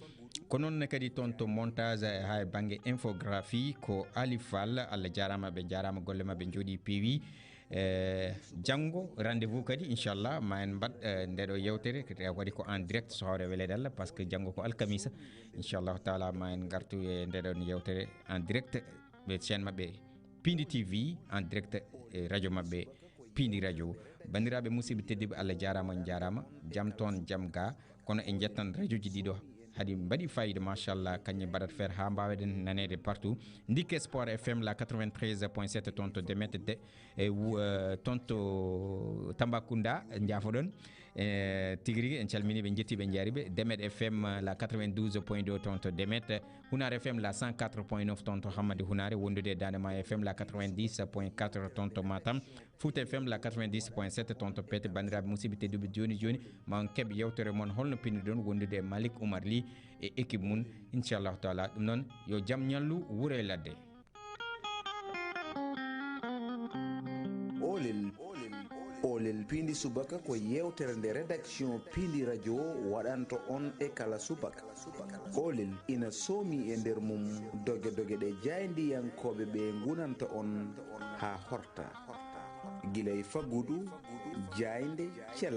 Ko noon ne kadi toon to montage, eh, ha e bangge infographie ko Ali Fall. Allah jarama, ɓe jarama, golle mabɓe jooɗi peewi. Eh, janngo rendez-vous kadi inchallah ma en mbaɗ, eh, ndeɗo yewtere, kadi waɗi ko en direct so hawre weleede Allah, par ce que janngo ko alkamisa. Inchallahu taala ma en gartu e ndeɗon yewtere en direct ɓe chaîne maɓɓe Pindi T V, en direct e radio maɓɓe Pindi Radio. Bandiraɓe musidɓe tedduɓe, Allah jarama, on jarama, jam toon jam ga. Kono en jettan radioji ɗiɗo, haɗi mbaɗi fayida machallah, kañƴe mbaɗat feere ha mbaweɗen nanede partout. Ndikke Sport F M la quatre-vingt-treize point sept toon to Demet de, e wu- eh, toon to Tambacounda, jaafoɗon. Eh, tigi rigi en calminiɓe, jettiɓe, jaariɓe. Demet F M la quatre-vingt-douze point deux toon to Demet, Hunar F M la cent quatre point neuf toon to Hammadi Hunare, wondude e Dande Maayo F M la quatre-vingt-dix point quatre toon to Matam, Fouta F M la quatre-vingt-dix point sept toon to Pete. Bandiraɓe musidɓe tedduɓe, joni joni ma on keɓ yewtere mon, holno pinirɗon wondude e Malick Oumar Ly e équipe mum, inchallahu taala. Ɗum noon yo jam ñallu wuro e ladde. Olel, olel, olel pindi subaka ko yewtere nde rédaction pindi radio waɗanto on e kala subaka. Olel ina soomi e nder mum doge doge ɗe jaayndiyankooɓe ɓe ngunanta on haa horta. Gila e faggudu, jaaynde, cellal.